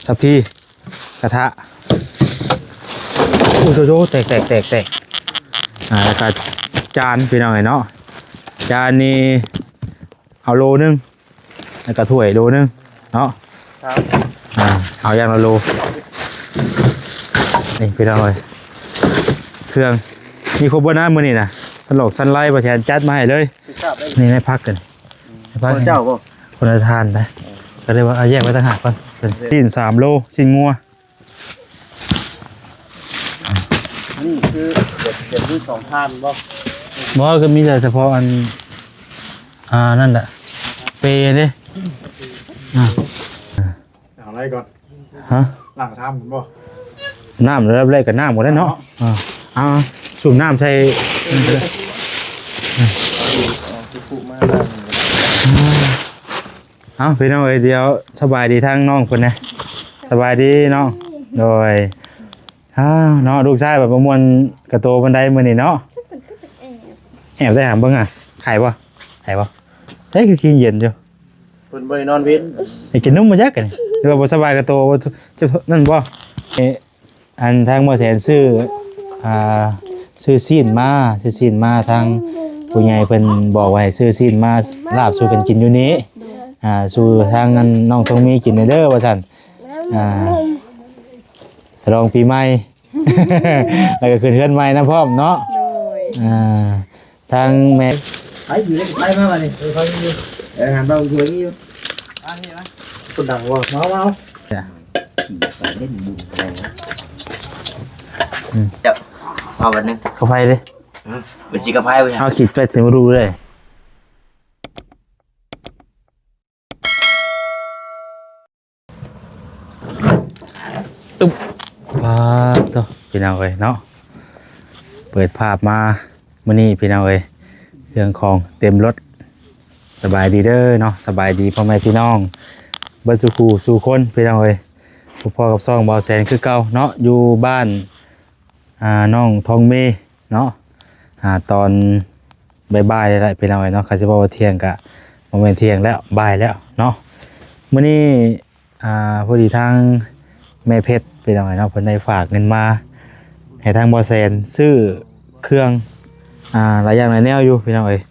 ສະພີ ກະທະ ໂອ້ໂຫ ແຕກໆໆໆ ອ່າ ແລ້ວກະຈານ ພີ່ນ້ອງເອີຍເນາະ ຈານນີ້ເອົາໂລໜຶ່ງ ແລ້ວກະຖ້ວຍໂລໜຶ່ງເນາະ ອ່າ ເອົາຢ່າງລະໂລ ນີ້ພີ່ນ້ອງເອີຍ ເຄື່ອງມີຄົບເບິດນະມື້ນີ້ນະ ສະຫຼອກສັນໄລ ບໍ່ແທນຈັດມາໃຫ້ເລີຍ ນີ້ໃນຜັກກັນ ໃນຜັກ ຂອງເຈົ້າບໍ່? ຄົນລະທານນະ ກໍເລີຍວ່າເອົາແຍກໄວ້ຕ່າງຫາກກ່ອນ ຊີ້ນສາມໂລ ຊີ້ນງົວ ນີ້ຄືເປັນ ເປັນມື້ສອງທ່ານບໍ່? ບໍ່ ກໍມີແຕ່ສະເພາະອັນ ອ່າ ນັ້ນແຫຼະ ເປເດ້ ອ່າ ເອົາໄລກ່ອນ ຮະ ລ້າງຊາມພຸ້ນບໍ່? ນ້ຳລະດັບແລກກໍນ້ຳໝົດແລ້ວເນາະ ເນາະ ອ່າ ເອົາ ສູບນ້ຳໃສ່ ເອົາ ພີ່ນ້ອງເອີຍ ດຽວສະບາຍດີທາງນ້ອງເພິ່ນແດ່ ສະບາຍດີນ້ອງ ໂດຍ ອ້າວ ເນາະ ລູກຊາຍແບບບໍ່ມ່ວນກະໂຕປານໃດມື້ນີ້ເນາະ ແອບໄດ້ຫາເບິ່ງຫາ ໄຂ້ບໍ່? ໄຂ້ບໍ່? ເອີ ຄືຂີ້ເຢັນຢູ່ ເພິ່ນບໍ່ໄດ້ນອນເວັນ ໄດ້ກິນນົມມາຈັກ ຫຼືວ່າບໍ່ສະບາຍກະໂຕ ເຈັບນັ້ນບໍ່? ອັນທາງໝໍແສນຊື້ ອ່າ ຊື້ຊີ້ນມາ ຊື້ຊີ້ນມາ ທາງຜູ້ໃຫຍ່ເພິ່ນບອກວ່າໃຫ້ຊື້ຊີ້ນມາລາບສູ່ກັນກິນຢູ່ນີ້ ອ່າ ສູ່ທາງອັນນ້ອງທອງມີກິນແດ່ເດີວ່າຊັ້ນ ອ່າ ສະຫຼອງປີໃໝ່ ແລ້ວກໍຂຶ້ນເຮືອນໃໝ່ນຳພ້ອມເນາະ ໂດຍ ອ່າ ທາງແມ່ ໄປຢູ່ໃນໄປມາບາດນີ້ ເອີ ເຂົາຢູ່ ເອີ ຫັນເບົາຢູ່ນີ້ຢູ່ ມາພີ່ມາ ຄົນດັງບໍ່ ມາເອົາ ມາເອົາ ໄປເລ່ນບຸນແລ້ວ ອືມ ເຈົ້າ ເອົາບາດໜຶ່ງ ເຂົ້າໄປເດ້ ເອີ ເປັນຊິເຂົ້າໄປບໍ່ ເອົາຂີດແປດຊິມາດູເລີຍ. ອຶບ ປາດໂທ້ ພີ່ນ້ອງເອີຍເນາະ ເປີດພາບມາມື້ນີ້ ພີ່ນ້ອງເອີຍ ເຄື່ອງຂອງເຕັມລົດ ສະບາຍດີເດີເນາະ ສະບາຍດີພໍ່ແມ່ພີ່ນ້ອງເບິດສູ່ຄູ່ສູ່ຄົນ ພີ່ນ້ອງເອີຍ ພົບພໍ້ກັບຊ່ອງບ່າວແສນຄືເກົ່າເນາະ ຢູ່ບ້ານ ອ່າ ນ້ອງທອງເມເນາະ ອ່າ ຕອນບ່າຍໆ ແລ້ວແຫຼະ ພີ່ນ້ອງເອີຍເນາະ ຄັນຊິເວົ້າວ່າທ່ຽງກະບໍ່ແມ່ນທ່ຽງແລ້ວ ບ່າຍແລ້ວເນາະ ມື້ນີ້ ອ່າ ພໍດີທາງແມ່ເພັດ ພີ່ນ້ອງເອີຍເນາະ ເພິ່ນໄດ້ຝາກເງິນມາໃຫ້ທາງບ່າວແສນຊື້ເຄື່ອງ ອ່າ ຫຼາຍຢ່າງຫຼາຍແນວຢູ່ ພີ່ນ້ອງເອີຍ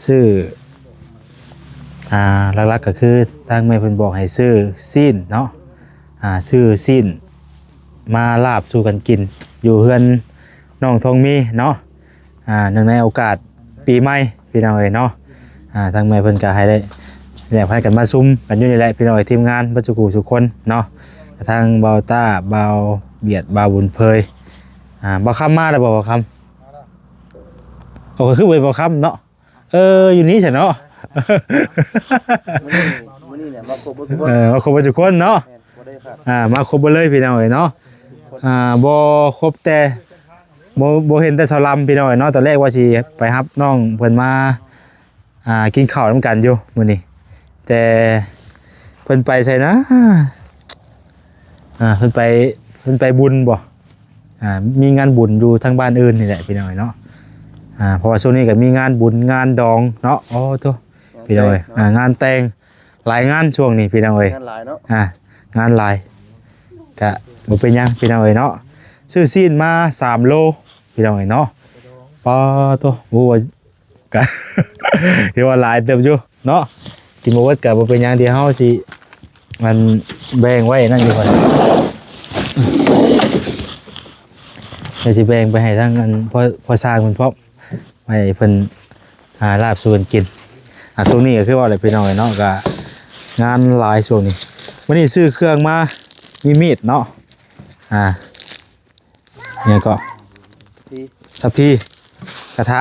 ຊື້ ອ່າ ຫຼັກໆ ກໍຄືທາງແມ່ເພິ່ນບອກໃຫ້ຊື້ຊີ້ນເນາະ ອ່າ ຊື້ຊີ້ນມາລາບສູ່ກັນກິນຢູ່ເຮືອນນ້ອງທອງມີເນາະ ອ່າ ເນື່ອງໃນໂອກາດປີໃໝ່ ພີ່ນ້ອງເອີຍເນາະ ອ່າ ທາງແມ່ເພິ່ນກໍໃຫ້ໄດ້ແຍກໃຫ້ກັນມາຊຸມກັນຢູ່ນີ້ແຫຼະ ພີ່ນ້ອງເອີຍ ທີມງານເບິດສູ່ຄູ່ສູ່ຄົນເນາະ ທາງບ່າວຕ້າ ບ່າວບຽດ ບ່າວບຸນເຜີຍ ອ່າ ບ່າວຄຳມາແລ້ວບໍ່ ບ່າວຄຳ? ໂອ້ ຄືບໍ່ເຫັນບ່າວຄຳເນາະ ເອີ ຢູ່ນີ້ຊັ້ນເນາະ ມື້ນີ້ ມື້ນີ້ແຫຼະ ມາຄົບເບິດທຸກຄົນ ເອີ ມາຄົບເບິດທຸກຄົນເນາະ ແມ່ນ ບໍ່ໄດ້ຂາດ ອ່າ ມາຄົບເບິດເລີຍ ພີ່ນ້ອງເອີຍເນາະ ອ່າ ບໍ່ຄົບແຕ່ ບໍ່ ບໍ່ເຫັນແຕ່ສາວລຳ ພີ່ນ້ອງເອີຍເນາະ ຕອນແລກວ່າຊິໄປຮັບນ້ອງເພິ່ນມາ ອ່າ ກິນເຂົ້ານຳກັນຢູ່ມື້ນີ້ ແຕ່ເພິ່ນໄປໃສນະ ອ່າ ເພິ່ນໄປ ເພິ່ນໄປບຸນບໍ່ ອ່າ ມີງານບຸນຢູ່ທາງບ້ານອື່ນນີ້ແຫຼະ ພີ່ນ້ອງເອີຍເນາະ ອ່າ ເພາະວ່າຊ່ວງນີ້ກໍມີງານບຸນງານດອງເນາະ ໂອ້ໂທ້ ພີ່ນ້ອງເອີຍ ງານແຕ່ງເນາະ ອ່າ ງານແຕ່ງຫຼາຍງານຊ່ວງນີ້ ພີ່ນ້ອງເອີຍ ງານຫຼາຍເນາະ ອ່າ ງານຫຼາຍ ກະບໍ່ເປັນຫຍັງ ພີ່ນ້ອງເອີຍເນາະ ຊື້ຊີ້ນມາສາມໂລ ພີ່ນ້ອງເອີຍເນາະ ປາໂທ້ ບໍ່ວ່າ ກະ ຖືວ່າຫຼາຍເຕີບຢູ່ເນາະ ກິນບໍ່ເບິດກະບໍ່ເປັນຫຍັງ ດຽວເຮົາຊິ ອັນ ແບ່ງໄວ້ນັ້ນຢູ່ກ່ອນ ດຽວຊິແບ່ງໄປໃຫ້ທາງ ອັນ ພໍ່ ພໍ່ຊ່າງເພິ່ນພ້ອມ ໃຫ້ເພິ່ນຫາລາບສູ່ກັນກິນ ອ່າ ຊ່ວງນີ້ກໍຄືວ່າແຫຼະ ພີ່ນ້ອງເອີຍເນາະ ກະງານຫຼາຍຊ່ວງນີ້ ມື້ນີ້ຊື້ເຄື່ອງມາ ມີມີດເນາະ ອ່າ ຫຍັງເກາະ ສະພີ ກະທະ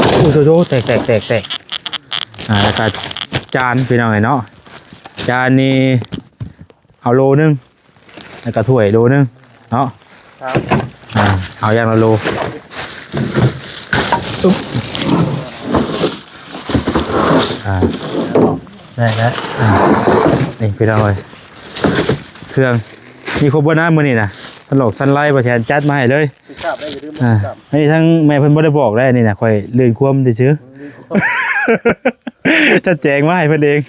ໂອ້ໂຫ ແຕກໆໆໆ ອ່າ ແລ້ວກະຈານ ພີ່ນ້ອງເອີຍເນາະ ຈານນີ້ເອົາໂລໜຶ່ງ ແລ້ວກະຖ້ວຍໂລໜຶ່ງເນາະ ອ່າ ເອົາຢ່າງລະໂລ ອ່າ ໄດ້ແລ້ວ ອ່າ ນີ້ພີ່ນ້ອງເອີຍ ເຄື່ອງມີຄົບເບິດນະມື້ນີ້ນະ ສະຫຼອກສັນໄລ ບໍ່ແທນຈັດມາໃຫ້ເລີຍ ຕິດຕາມໄດ້ ຢ່າລືມ ອ່າ ຕິດຕາມ ອັນນີ້ທາງແມ່ເພິ່ນບໍ່ໄດ້ບອກໄດ້ ອັນນີ້ນະ ຂ້ອຍລື່ນຄວາມຊື່ໆ ລືມຄວາມ ຈັດແຈງມາໃຫ້ເພິ່ນເອງ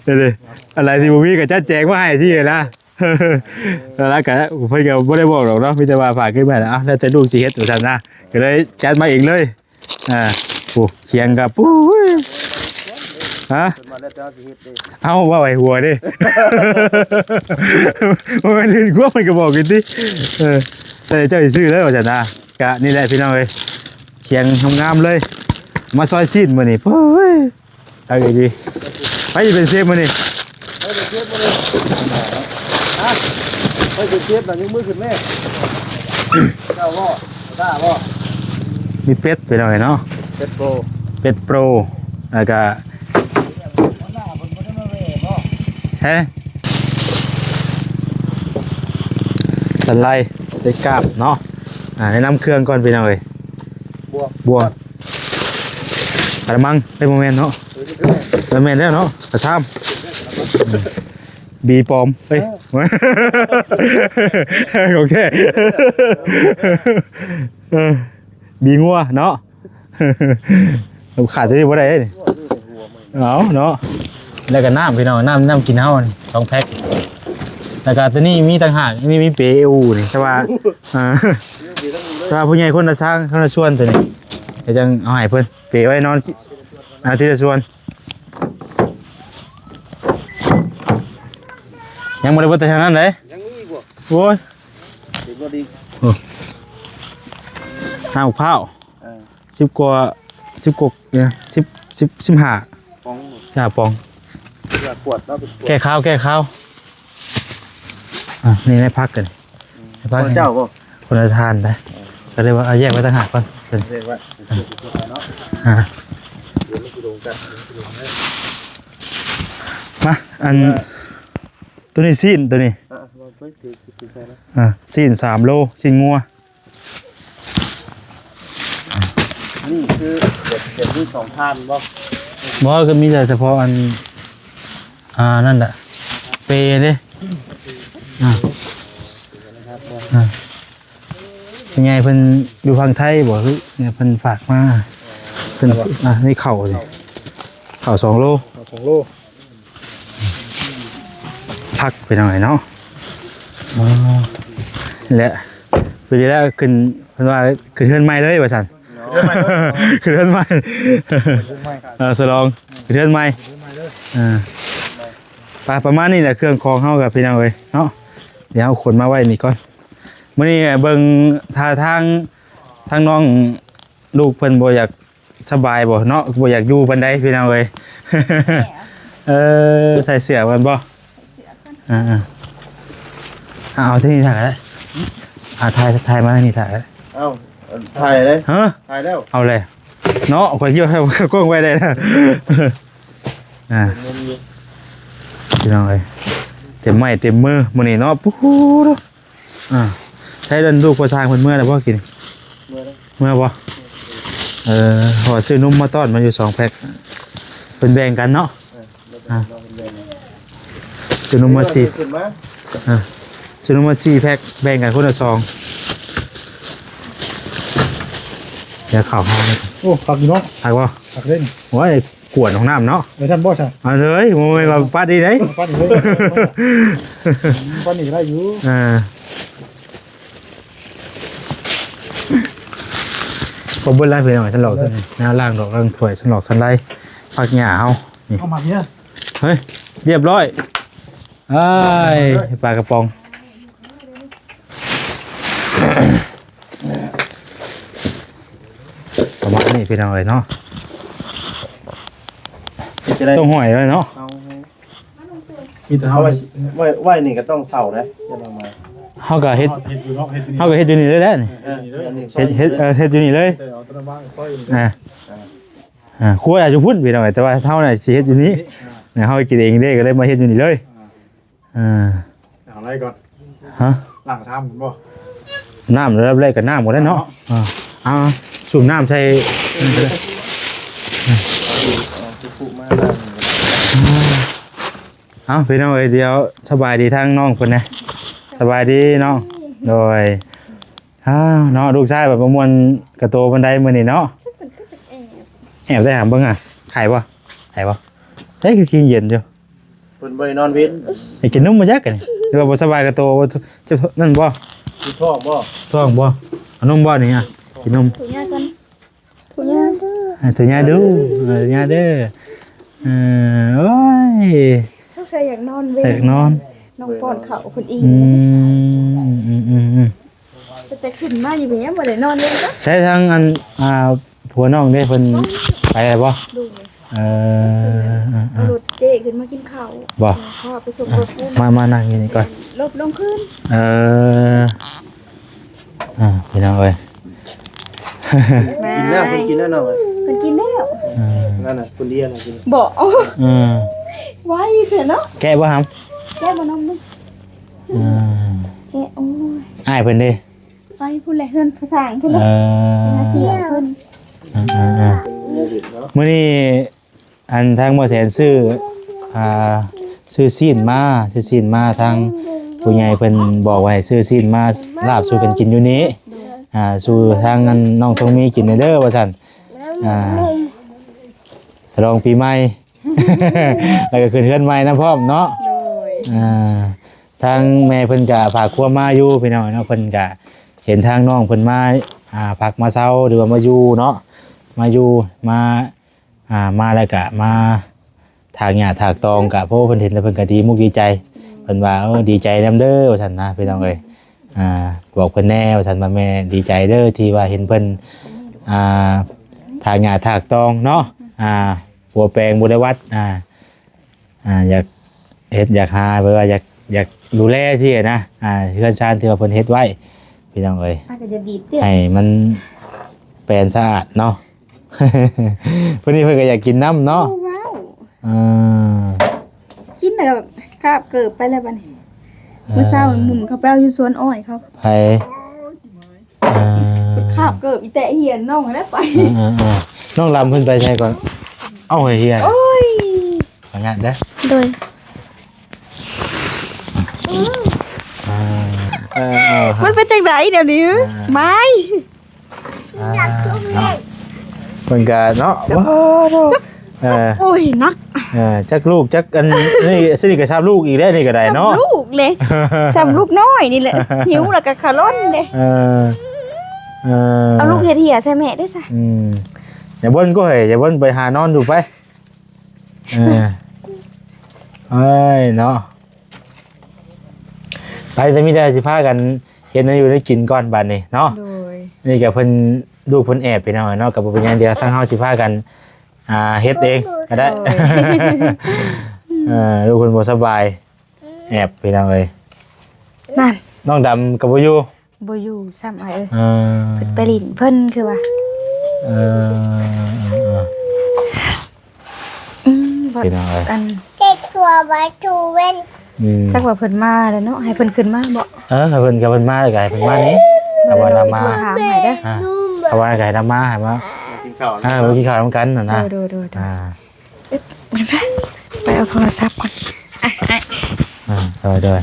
ເດ້ ອັນໃດທີ່ບໍ່ມີກໍຈັດແຈງມາໃຫ້ທີ່ນະ ແລ້ວກໍເພິ່ນກໍບໍ່ໄດ້ບອກດອກເນາະ ມີແຕ່ວ່າຝາກເງິນມາ ເອົາ ແລ້ວແຕ່ລູກຊິເຮັດວ່າຊັ້ນນະ ກໍເລີຍຈັດມາເອງເລີຍ. ອ່າ ໂອ້ ຂຽງກໍ ປຸ້ຍ ຮະ ເພິ່ນວ່າແລ້ວແຕ່ເຮົາຊິເຮັດເດ້ ເອົ້າ ເວົ້າໃຫ້ຫົວເດ້ ບໍ່ແມ່ນລື່ນຄວາມ ມັນກໍບອກຢູ່ຕິ ເອີ ແຕ່ເຈົ້າຊິຊື້ເດີວ່າຊັ້ນນະ ກະນີ້ແຫຼະພີ່ນ້ອງເອີຍ ຂຽງງາມໆເລີຍ ມາຊອຍຊີ້ນມື້ນີ້ ໂອ້ຍ ເອົາອີກດີ ໃຜຊິເປັນເຊຟມື້ນີ້? ໃຜເປັນເຊຟມື້ນີ້? ຮະ? ໃຜເປັນເຊຟນະ? ຍົກມືຂຶ້ນແມ່. ເຈົ້າບໍ່? ເຈົ້າບໍ່? ມີເປັດ ພີ່ນ້ອງເອີຍເນາະ ເປັດໂປຣ ເປັດໂປຣ ແລ້ວກະ ຮະ? ສັນໄລ ເປັດກາບເນາະ ອ່າ ແນະນຳເຄື່ອງກ່ອນ ພີ່ນ້ອງເອີຍ ບ່ວງ ບ່ວງ ກະລະມັງ ເອີຍ ບໍ່ແມ່ນເນາະ ເອີ ແມ່ນແລ້ວເນາະ ກະຊາມ ອືມ ບີປອມ ເອີຍ ເອີ ໂອເຄ ເອີ ບີງົວເນາະ ຂາດຕົວນີ້ບໍ່ໄດ້ເດ້ ເອົາເນາະ ແລ້ວກໍນ້ຳ ພີ່ນ້ອງ ນ້ຳ ນ້ຳກິນເຮົານີ້ ສອງແພັກ ແລ້ວກໍຕົວນີ້ມີຕ່າງຫາກ ນີ້ມີເປອູນີ້ ແຕ່ວ່າ ອ່າ ແຕ່ວ່າຜູ້ໃຫຍ່ຄົນລະຊາງ ຄົນລະສ່ວນຕົວນີ້ ກໍຈັ່ງເອົາໃຫ້ເພິ່ນ ເປໄວ້ນອນ ອ່າ ທີລະສ່ວນ ຍັງບໍ່ໄດ້ເບິດແຕ່ທາງນັ້ນເດ້ ຍັງມີອີກບໍ່? ໂອ້ຍ ເປັນບໍ່ດີ ໂອ້ ນ້ຳໝາກພ້າວ ເອີ ສິບກວ່າ ສິບກວ່າ ເອີ ສິບ ສິບ ສິບຫ້າ ປອງ ສິບຫ້າປອງ ເພື່ອຂວດເນາະ ເປັນຂວດ ແກ້ຄາວ ແກ້ຄາວ ອ່າ ນີ້ໃນພັກກັນ ອືມ ໃນພັກ ຂອງເຈົ້າບໍ່? ຄົນລະທ່ານໄດ໋ ເອີ ກໍເລີຍວ່າເອົາແຍກໄວ້ຕ່າງຫາກກ່ອນ ເພິ່ນ ແຍກໄວ້ ເນາະ ອ່າ ດຽວມັນຊິລົງກັນ ດຽວມັນຊິລົງເດີ ມາ ອັນ ເອີ ຕົວນີ້ຊີ້ນ ຕົວນີ້ ອ່າ ວ່າໄປ ເດີຊິໄປໃສ່ລະ ອ່າ ຊີ້ນສາມໂລ ຊີ້ນງົວ ນີ້ຄືແບບ ແບບມີສອງທ່ານບໍ່? ບໍ່ ກໍມີແຕ່ສະເພາະອັນ ອ່າ ນັ້ນແຫຼະ ເປເດ້ ອ່າ ອ່າ ເປັນໄງ ເພິ່ນຢູ່ຝັ່ງໄທບໍ່? ຄືເພິ່ນຝາກມາ ເພິ່ນ ອ່າ ນີ້ເຂົ້າ ເຂົ້າສອງໂລ ເຂົ້າສອງໂລ. ພັກໄປໜ້ອຍເນາະ ອໍ ແລະ ພໍດີແລ້ວຂຶ້ນ ເພິ່ນວ່າຂຶ້ນເຮືອນໃໝ່ເລີຍວ່າຊັ້ນ ຂຶ້ນເຮືອນໃໝ່ ເອີ ສະຫຼອງຂຶ້ນເຮືອນໃໝ່ ເອີ ໄປ ປະມານນີ້ແຫຼະ ເຄື່ອງຂອງເຮົາກັບພີ່ນ້ອງເອີຍເນາະ ດຽວເຮົາຂົນມາໄວ້ນີ້ກ່ອນ ມື້ນີ້ເບິ່ງທ່າທາງ ທາງນ້ອງ ລູກເພິ່ນບໍ່ຢາກສະບາຍບໍ່ເນາະ ບໍ່ຢາກຢູ່ປານໃດພີ່ນ້ອງເອີຍ ເອີ ໃສ່ເສື້ອເພິ່ນບໍ່ ເສື້ອເພິ່ນ ອ່າໆ ເອົາທີ່ນີ້ຖ່າຍກໍໄດ້ ອ່າ ຖ່າຍ ຖ່າຍມາທາງນີ້ຖ່າຍກໍໄດ້ ເອົ້າ ຖ່າຍເລີຍ ຮະ ຖ່າຍແລ້ວ ເອົາແຫຼະເນາະ ຂ້ອຍຄິດວ່າເອົາກ້ອງໄວ້ໄດ້ນະ ອ່າ ພີ່ນ້ອງເອີຍ ເຕັມໄມ້ເຕັມມືມື້ນີ້ເນາະ ປູ້ ອ່າ ໃຊ້ເດີ່ນລູກພໍ່ຊ່າງເພິ່ນເມືອແລ້ວບໍ່ກິນ? ເມືອແລ້ວ ເມືອບໍ່? ເອີ ເພາະວ່າຊື້ນົມມາຕ້ອນມາຢູ່ສອງແພັກ ເພິ່ນແບ່ງກັນເນາະ ເອີ ອ່າ ເພິ່ນແບ່ງກັນ ຊື້ນົມມາສີ່ ຂຶ້ນມາ ອ່າ ຊື້ນົມມາສີ່ແພັກ ແບ່ງກັນຄົນລະສອງ ດຽວເຂົ້າຫ້ອງ ໂອ້ ຄັກຢູ່ເນາະ ຄັກບໍ່? ຄັກເດ້ ໂອ້ຍ ກວນຫ້ອງນ້ຳເນາະ ເອີ ຊັ້ນບໍ່ຊັ້ນ ເອົາເລີຍ ໂອ້ຍ ວ່າປາດນີ້ໄດ໋ ເອີ ປາດນີ້ເລີຍ ປາດນີ້ກໍໄດ້ຢູ່ ອ່າ ຄົບເບິດແລ້ວພີ່ນ້ອງ ສັນຫຼອກ ເອີ ສັນແນວລ້າງດອກລ້າງຖ້ວຍ ສັນຫຼອກສັນໄລ ຜັກຫຍ້າເຮົາ ນີ້ ເອົາມາເພຍ ເຮີ້ຍ ຮຽບຮ້ອຍ ເອີຍ ເອີຍ ປາກະປ໋ອງ ປະມານນີ້ພີ່ນ້ອງເອີຍເນາະ ເຮັດຈັ່ງໃດ ຕ້ອງຫ້ອຍໄວ້ເນາະ ເອົາ ມີແຕ່ເຮົາ ເຮົາໄວ້ ໄວ້ ໄວ້ນີ້ກໍຕ້ອງເຜົາເດ້ ຈະນຳມາ ເຮົາກໍເຮັດ ເຮົາເຮັດຢູ່ເນາະ ເຮັດຢູ່ນີ້ ເຮົາກໍເຮັດຢູ່ນີ້ເລີຍແຫຼະນີ້ ເອີ ເຮັດ ເຮັດ ເອີ ເຮັດຢູ່ນີ້ເລີຍ ແຕ່ເອົາຕົວນັ້ນວາງຊອຍຢູ່ນີ້ ອ່າ ອ່າ ຄົວອາດຢູ່ພຸ້ນພີ່ນ້ອງ ແຕ່ວ່າເຮົານະຊິເຮັດຢູ່ນີ້ ອ່າ ເຮົາກິນເອງເດ້ ກໍເລີຍມາເຮັດຢູ່ນີ້ເລີຍ ອ່າ ເອີ ເອົາໄລກ່ອນ ຮະ ລ້າງຊາມພຸ້ນບໍ່? ນ້ຳລະດັບແລກກໍນ້ຳກໍໄດ້ເນາະ ເອົາ ເອົາ ສູບນ້ຳໃສ່ ເອົາຈຸມາລ້າງ ເອົາ ພີ່ນ້ອງເອີຍ ດຽວສະບາຍດີທາງນ້ອງເພິ່ນແດ່ ສະບາຍດີນ້ອງ ໂດຍ ອ້າວເນາະ ລູກຊາຍບັດບໍ່ມ່ວນກະໂຕປານໃດມື້ນີ້ເນາະ. ຈັກເພິ່ນຄືຈັກແອບ ແອບໄດ້ຫາເບິ່ງຫາ ໄຂ້ບໍ່? ໄຂ້ບໍ່? ເອີ ຄືຂີ້ເຢັນຢູ່. ເພິ່ນບໍ່ໄດ້ນອນເວັນ ຢາກກິນນົມບໍ່ຈັກ ຫຼືວ່າບໍ່ສະບາຍກະໂຕ ເຈັບນັ້ນບໍ່? ຢູ່ທ້ອງບໍ່? ທ້ອງບໍ່? ເອົານົມບໍ່ນີ້ ກິນນົມ. ທຸຍາກ່ອນ ທຸຍາ ໃຫ້ທຸຍາດູ ເອີ ທຸຍາເດີ. ເອີ ໂອ້ຍ ສົງໄສຢາກນອນເວັນ ຢາກນອນ ນ້ອງປ້ອນເຂົ້າເພິ່ນອີ່ມ. ອືມ ອືມ ອືມ ອືມ. ແຕ່ຂຶ້ນມາຢູ່ນີ້ຍັງບໍ່ໄດ້ນອນເລີຍເນາະ. ໃຊ້ທາງອັນ ອ່າ ຜົວນ້ອງເດ້ ເພິ່ນໄປແລ້ວບໍ່? ໂດຍ. ເອີ ເອີ ເອີ ເອົາລົດເຈ້ຂຶ້ນມາກິນເຂົ້າບໍ່? ເອີ ເພາະວ່າໄປສົ່ງລົດພຸ້ນ. ມາ ມານັ່ງຢູ່ນີ້ກ່ອນ ລົດລົງຄືນ. ເອີ ອ່າ ພີ່ນ້ອງເອີຍ ກິນແລ້ວ ເພິ່ນກິນແລ້ວເນາະ ເພິ່ນກິນແລ້ວ. ເອີ ນັ້ນນະ ຄົນດຽວນະກິນບໍ່? ເອີ ໄວແທ້ເນາະ. ແກະບໍ່ຫຳ? ແກະບໍ່ ນົມມັນ. ເອີ ແກະ. ໂອ້ຍ ອ້າຍເພິ່ນເດ້? ໄປພຸ້ນແຫຼະ ເຮືອນພາສາງພຸ້ນແຫຼະ. ເອີ ເພິ່ນຫາເສຍເພິ່ນ. ເອີ ເອີ ເອີ ມື້ນີ້ ອັນທາງໝໍແສນຊື້ ອ່າ ຊື້ຊີ້ນມາ ຊື້ຊີ້ນມາ ທາງຜູ້ໃຫຍ່ເພິ່ນບອກວ່າໃຫ້ຊື້ຊີ້ນມາລາບສູ່ກັນກິນຢູ່ນີ້ ອ່າ ສູ່ທາງອັນນ້ອງທອງມີກິນແດ່ເດີວ່າຊັ້ນ. ອ່າ ສະຫຼອງປີໃໝ່ ແລ້ວກໍຂຶ້ນເຮືອນໃໝ່ນຳພ້ອມເນາະ. ໂດຍ. ອ່າ ທາງແມ່ເພິ່ນກະຝາກຄວາມມາຢູ່ພີ່ນ້ອງເນາະ ເພິ່ນກະເຫັນທາງນ້ອງເພິ່ນມາ ອ່າ ພັກມາເຊົາ ຫຼືວ່າມາຢູ່ເນາະ ມາຢູ່ ມາ ອ່າ ມາແລ້ວກະມາຖາກຫຍ້າຖາກຕອງ ກະ ໂອ້ ເພິ່ນເຫັນແລ້ວເພິ່ນກະດີມຸກດີໃຈ ເພິ່ນວ່າ ເອີ ດີໃຈນຳເດີວ່າຊັ້ນນະ ພີ່ນ້ອງເອີຍ. ອ່າ ບອກເພິ່ນແດ່ວ່າຊັ້ນ ວ່າແມ່ດີໃຈເດີທີ່ວ່າເຫັນເພິ່ນ ອ່າ ຖາກຫຍ້າຖາກຕອງເນາະ ອ່າ ປົວແປງບໍລິວາດ ອ່າ ອ່າ ຢາກເຮັດຢາກຫາ ແບບວ່າຢາກ ຢາກດູແລຊີ້ນະ ອ່າ ເຮືອນຊານທີ່ວ່າເພິ່ນເຮັດໄວ້ ພີ່ນ້ອງເອີຍ ໃຫ້ມັນແປນສະອາດເນາະ. ເພິ່ນນີ້ເພິ່ນກໍຢາກກິນນຳເນາະ. ເອີ ກິນແລ້ວກໍຄາບເກີບໄປແລ້ວບັດນີ້. ເອີ ມື້ເຊົ້າໝຸ່ນເຂົາໄປເອົາຢູ່ສວນອ້ອຍເຂົາ. ໃຜ? ອ່າ ຄາບເກີບອີແຕະຮຽນນ້ອງຫັ້ນແຫຼະໄປ. ເອີ ເອີ ເອີ ນ້ອງດຳເພິ່ນໄປໃສກ່ອນ? ເອົາໄປຮຽນ. ໂອ້ຍ ຂໍອະນຸຍາດເດີ. ໂດຍ. ອ່າ ເອີ ເອີ ມັນເປັນຈັ່ງໃດດຽວນີ້? ອ່າ ໄມ້ ອ່າ ເນາະ ເພິ່ນກະເນາະ ວ້າວ ເອີ ໂອ້ຍ ໜັກ ເອີ ຈັກລູກຈັກອັນນີ້ ຊິນີ້ກໍຊ້ຳລູກອີກແລ້ວ ນີ້ກໍໄດ້ເນາະ ຊ້ຳລູກເລີຍ ຊ້ຳລູກນ້ອຍນີ້ແຫຼະ ຫິວແລ້ວກໍຂະຫຼົ່ນເດ້. ເອີ ເອີ ເອົາລູກເຮັດເຫຍໃສ່ແມ່ເດ້ຊະ. ອືມ ຢ່າເບິ່ງກໍເຮີ້ຍ ຢ່າເບິ່ງ ໄປຫານອນຢູ່ໄປ. ເອີ ເອີຍ ເນາະ ໄປ ແຕ່ມີແຕ່ຊິພາກັນ ເຮັດແນວຢູ່ແນວກິນກ່ອນບາດນີ້ເນາະ. ໂດຍ. ນີ້ກໍເພິ່ນ ລູກເພິ່ນແອບພີ່ນ້ອງເນາະ ກໍບໍ່ເປັນຫຍັງ ດຽວທາງເຮົາຊິພາກັນ ອ່າ ເຮັດເອງກໍໄດ້. ໂດຍ. ເອີ ລູກເພິ່ນບໍ່ສະບາຍ ແອບພີ່ນ້ອງເອີຍ. ນັ້ນ ນ້ອງດຳກໍບໍ່ຢູ່ ບໍ່ຢູ່ຊ້ຳອ້າຍເອີຍ. ເອີ ເພິ່ນໄປຫຼິ້ນເພິ່ນຄືວ່າ. ເອີ ເອີ ເອີ ອືມ ພີ່ນ້ອງເອີຍ ອັນ ເດັກຕົວໄວ້ຕູເວັນ. ອືມ ຈັກວ່າເພິ່ນມາແລ້ວເນາະ ໃຫ້ເພິ່ນຂຶ້ນມາບໍ? ເອີ ໃຫ້ເພິ່ນ ກໍເພິ່ນມາແລ້ວກໍໃຫ້ເພິ່ນມານີ້. ເອີ ກໍວ່າລາວມາ ຊິໂທຫາໃໝ່ເດີ. ອ່າ ກໍວ່າກໍໃຫ້ລາວມາ ໃຫ້ມາກິນເຂົ້າ ອ່າ ມາກິນເຂົ້ານຳກັນຫັ້ນນະ. ໂດຍ ໂດຍ ໂດຍ ອ່າ ໄປເອົາໂທລະສັບກ່ອນ. ອ່ະ ອ່າ ໂດຍ ໂດຍ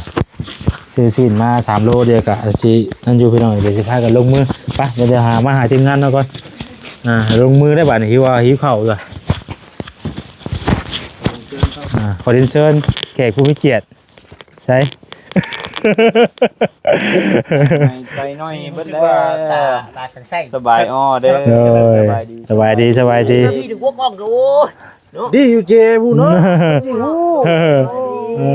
ຊື້ຊີ້ນມາສາມໂລ ດຽວກະຊິນັ້ນຢູ່ພີ່ນ້ອງ ດຽວຊິພາກັນລົງມື. ໄປ ດຽວຫາ ມາຫາທີມງານເຮົາກ່ອນ. ອ່າ ລົງມືໄດ້ບາດນີ້ ຫິວ ຫິວເຂົ້າຢູ່. ອ່າ ຂໍຮຽນເຊີນແຂກຜູ້ມີກຽດ. ໃສ ໃສ່ໜ້ອຍເບິດແລ້ວ ຕາ ຕາແຂງໃສ. ສະບາຍອໍເດີ. ໂດຍ ສະບາຍດີ ສະບາຍດີ ສະບາຍດີ. ມີແຕ່ຫົວກ້ອງກໍ ໂອ້ຍ ເນາະ ດີຢູ່ເຈຜູ້ເນາະ. ເອີ ເອີ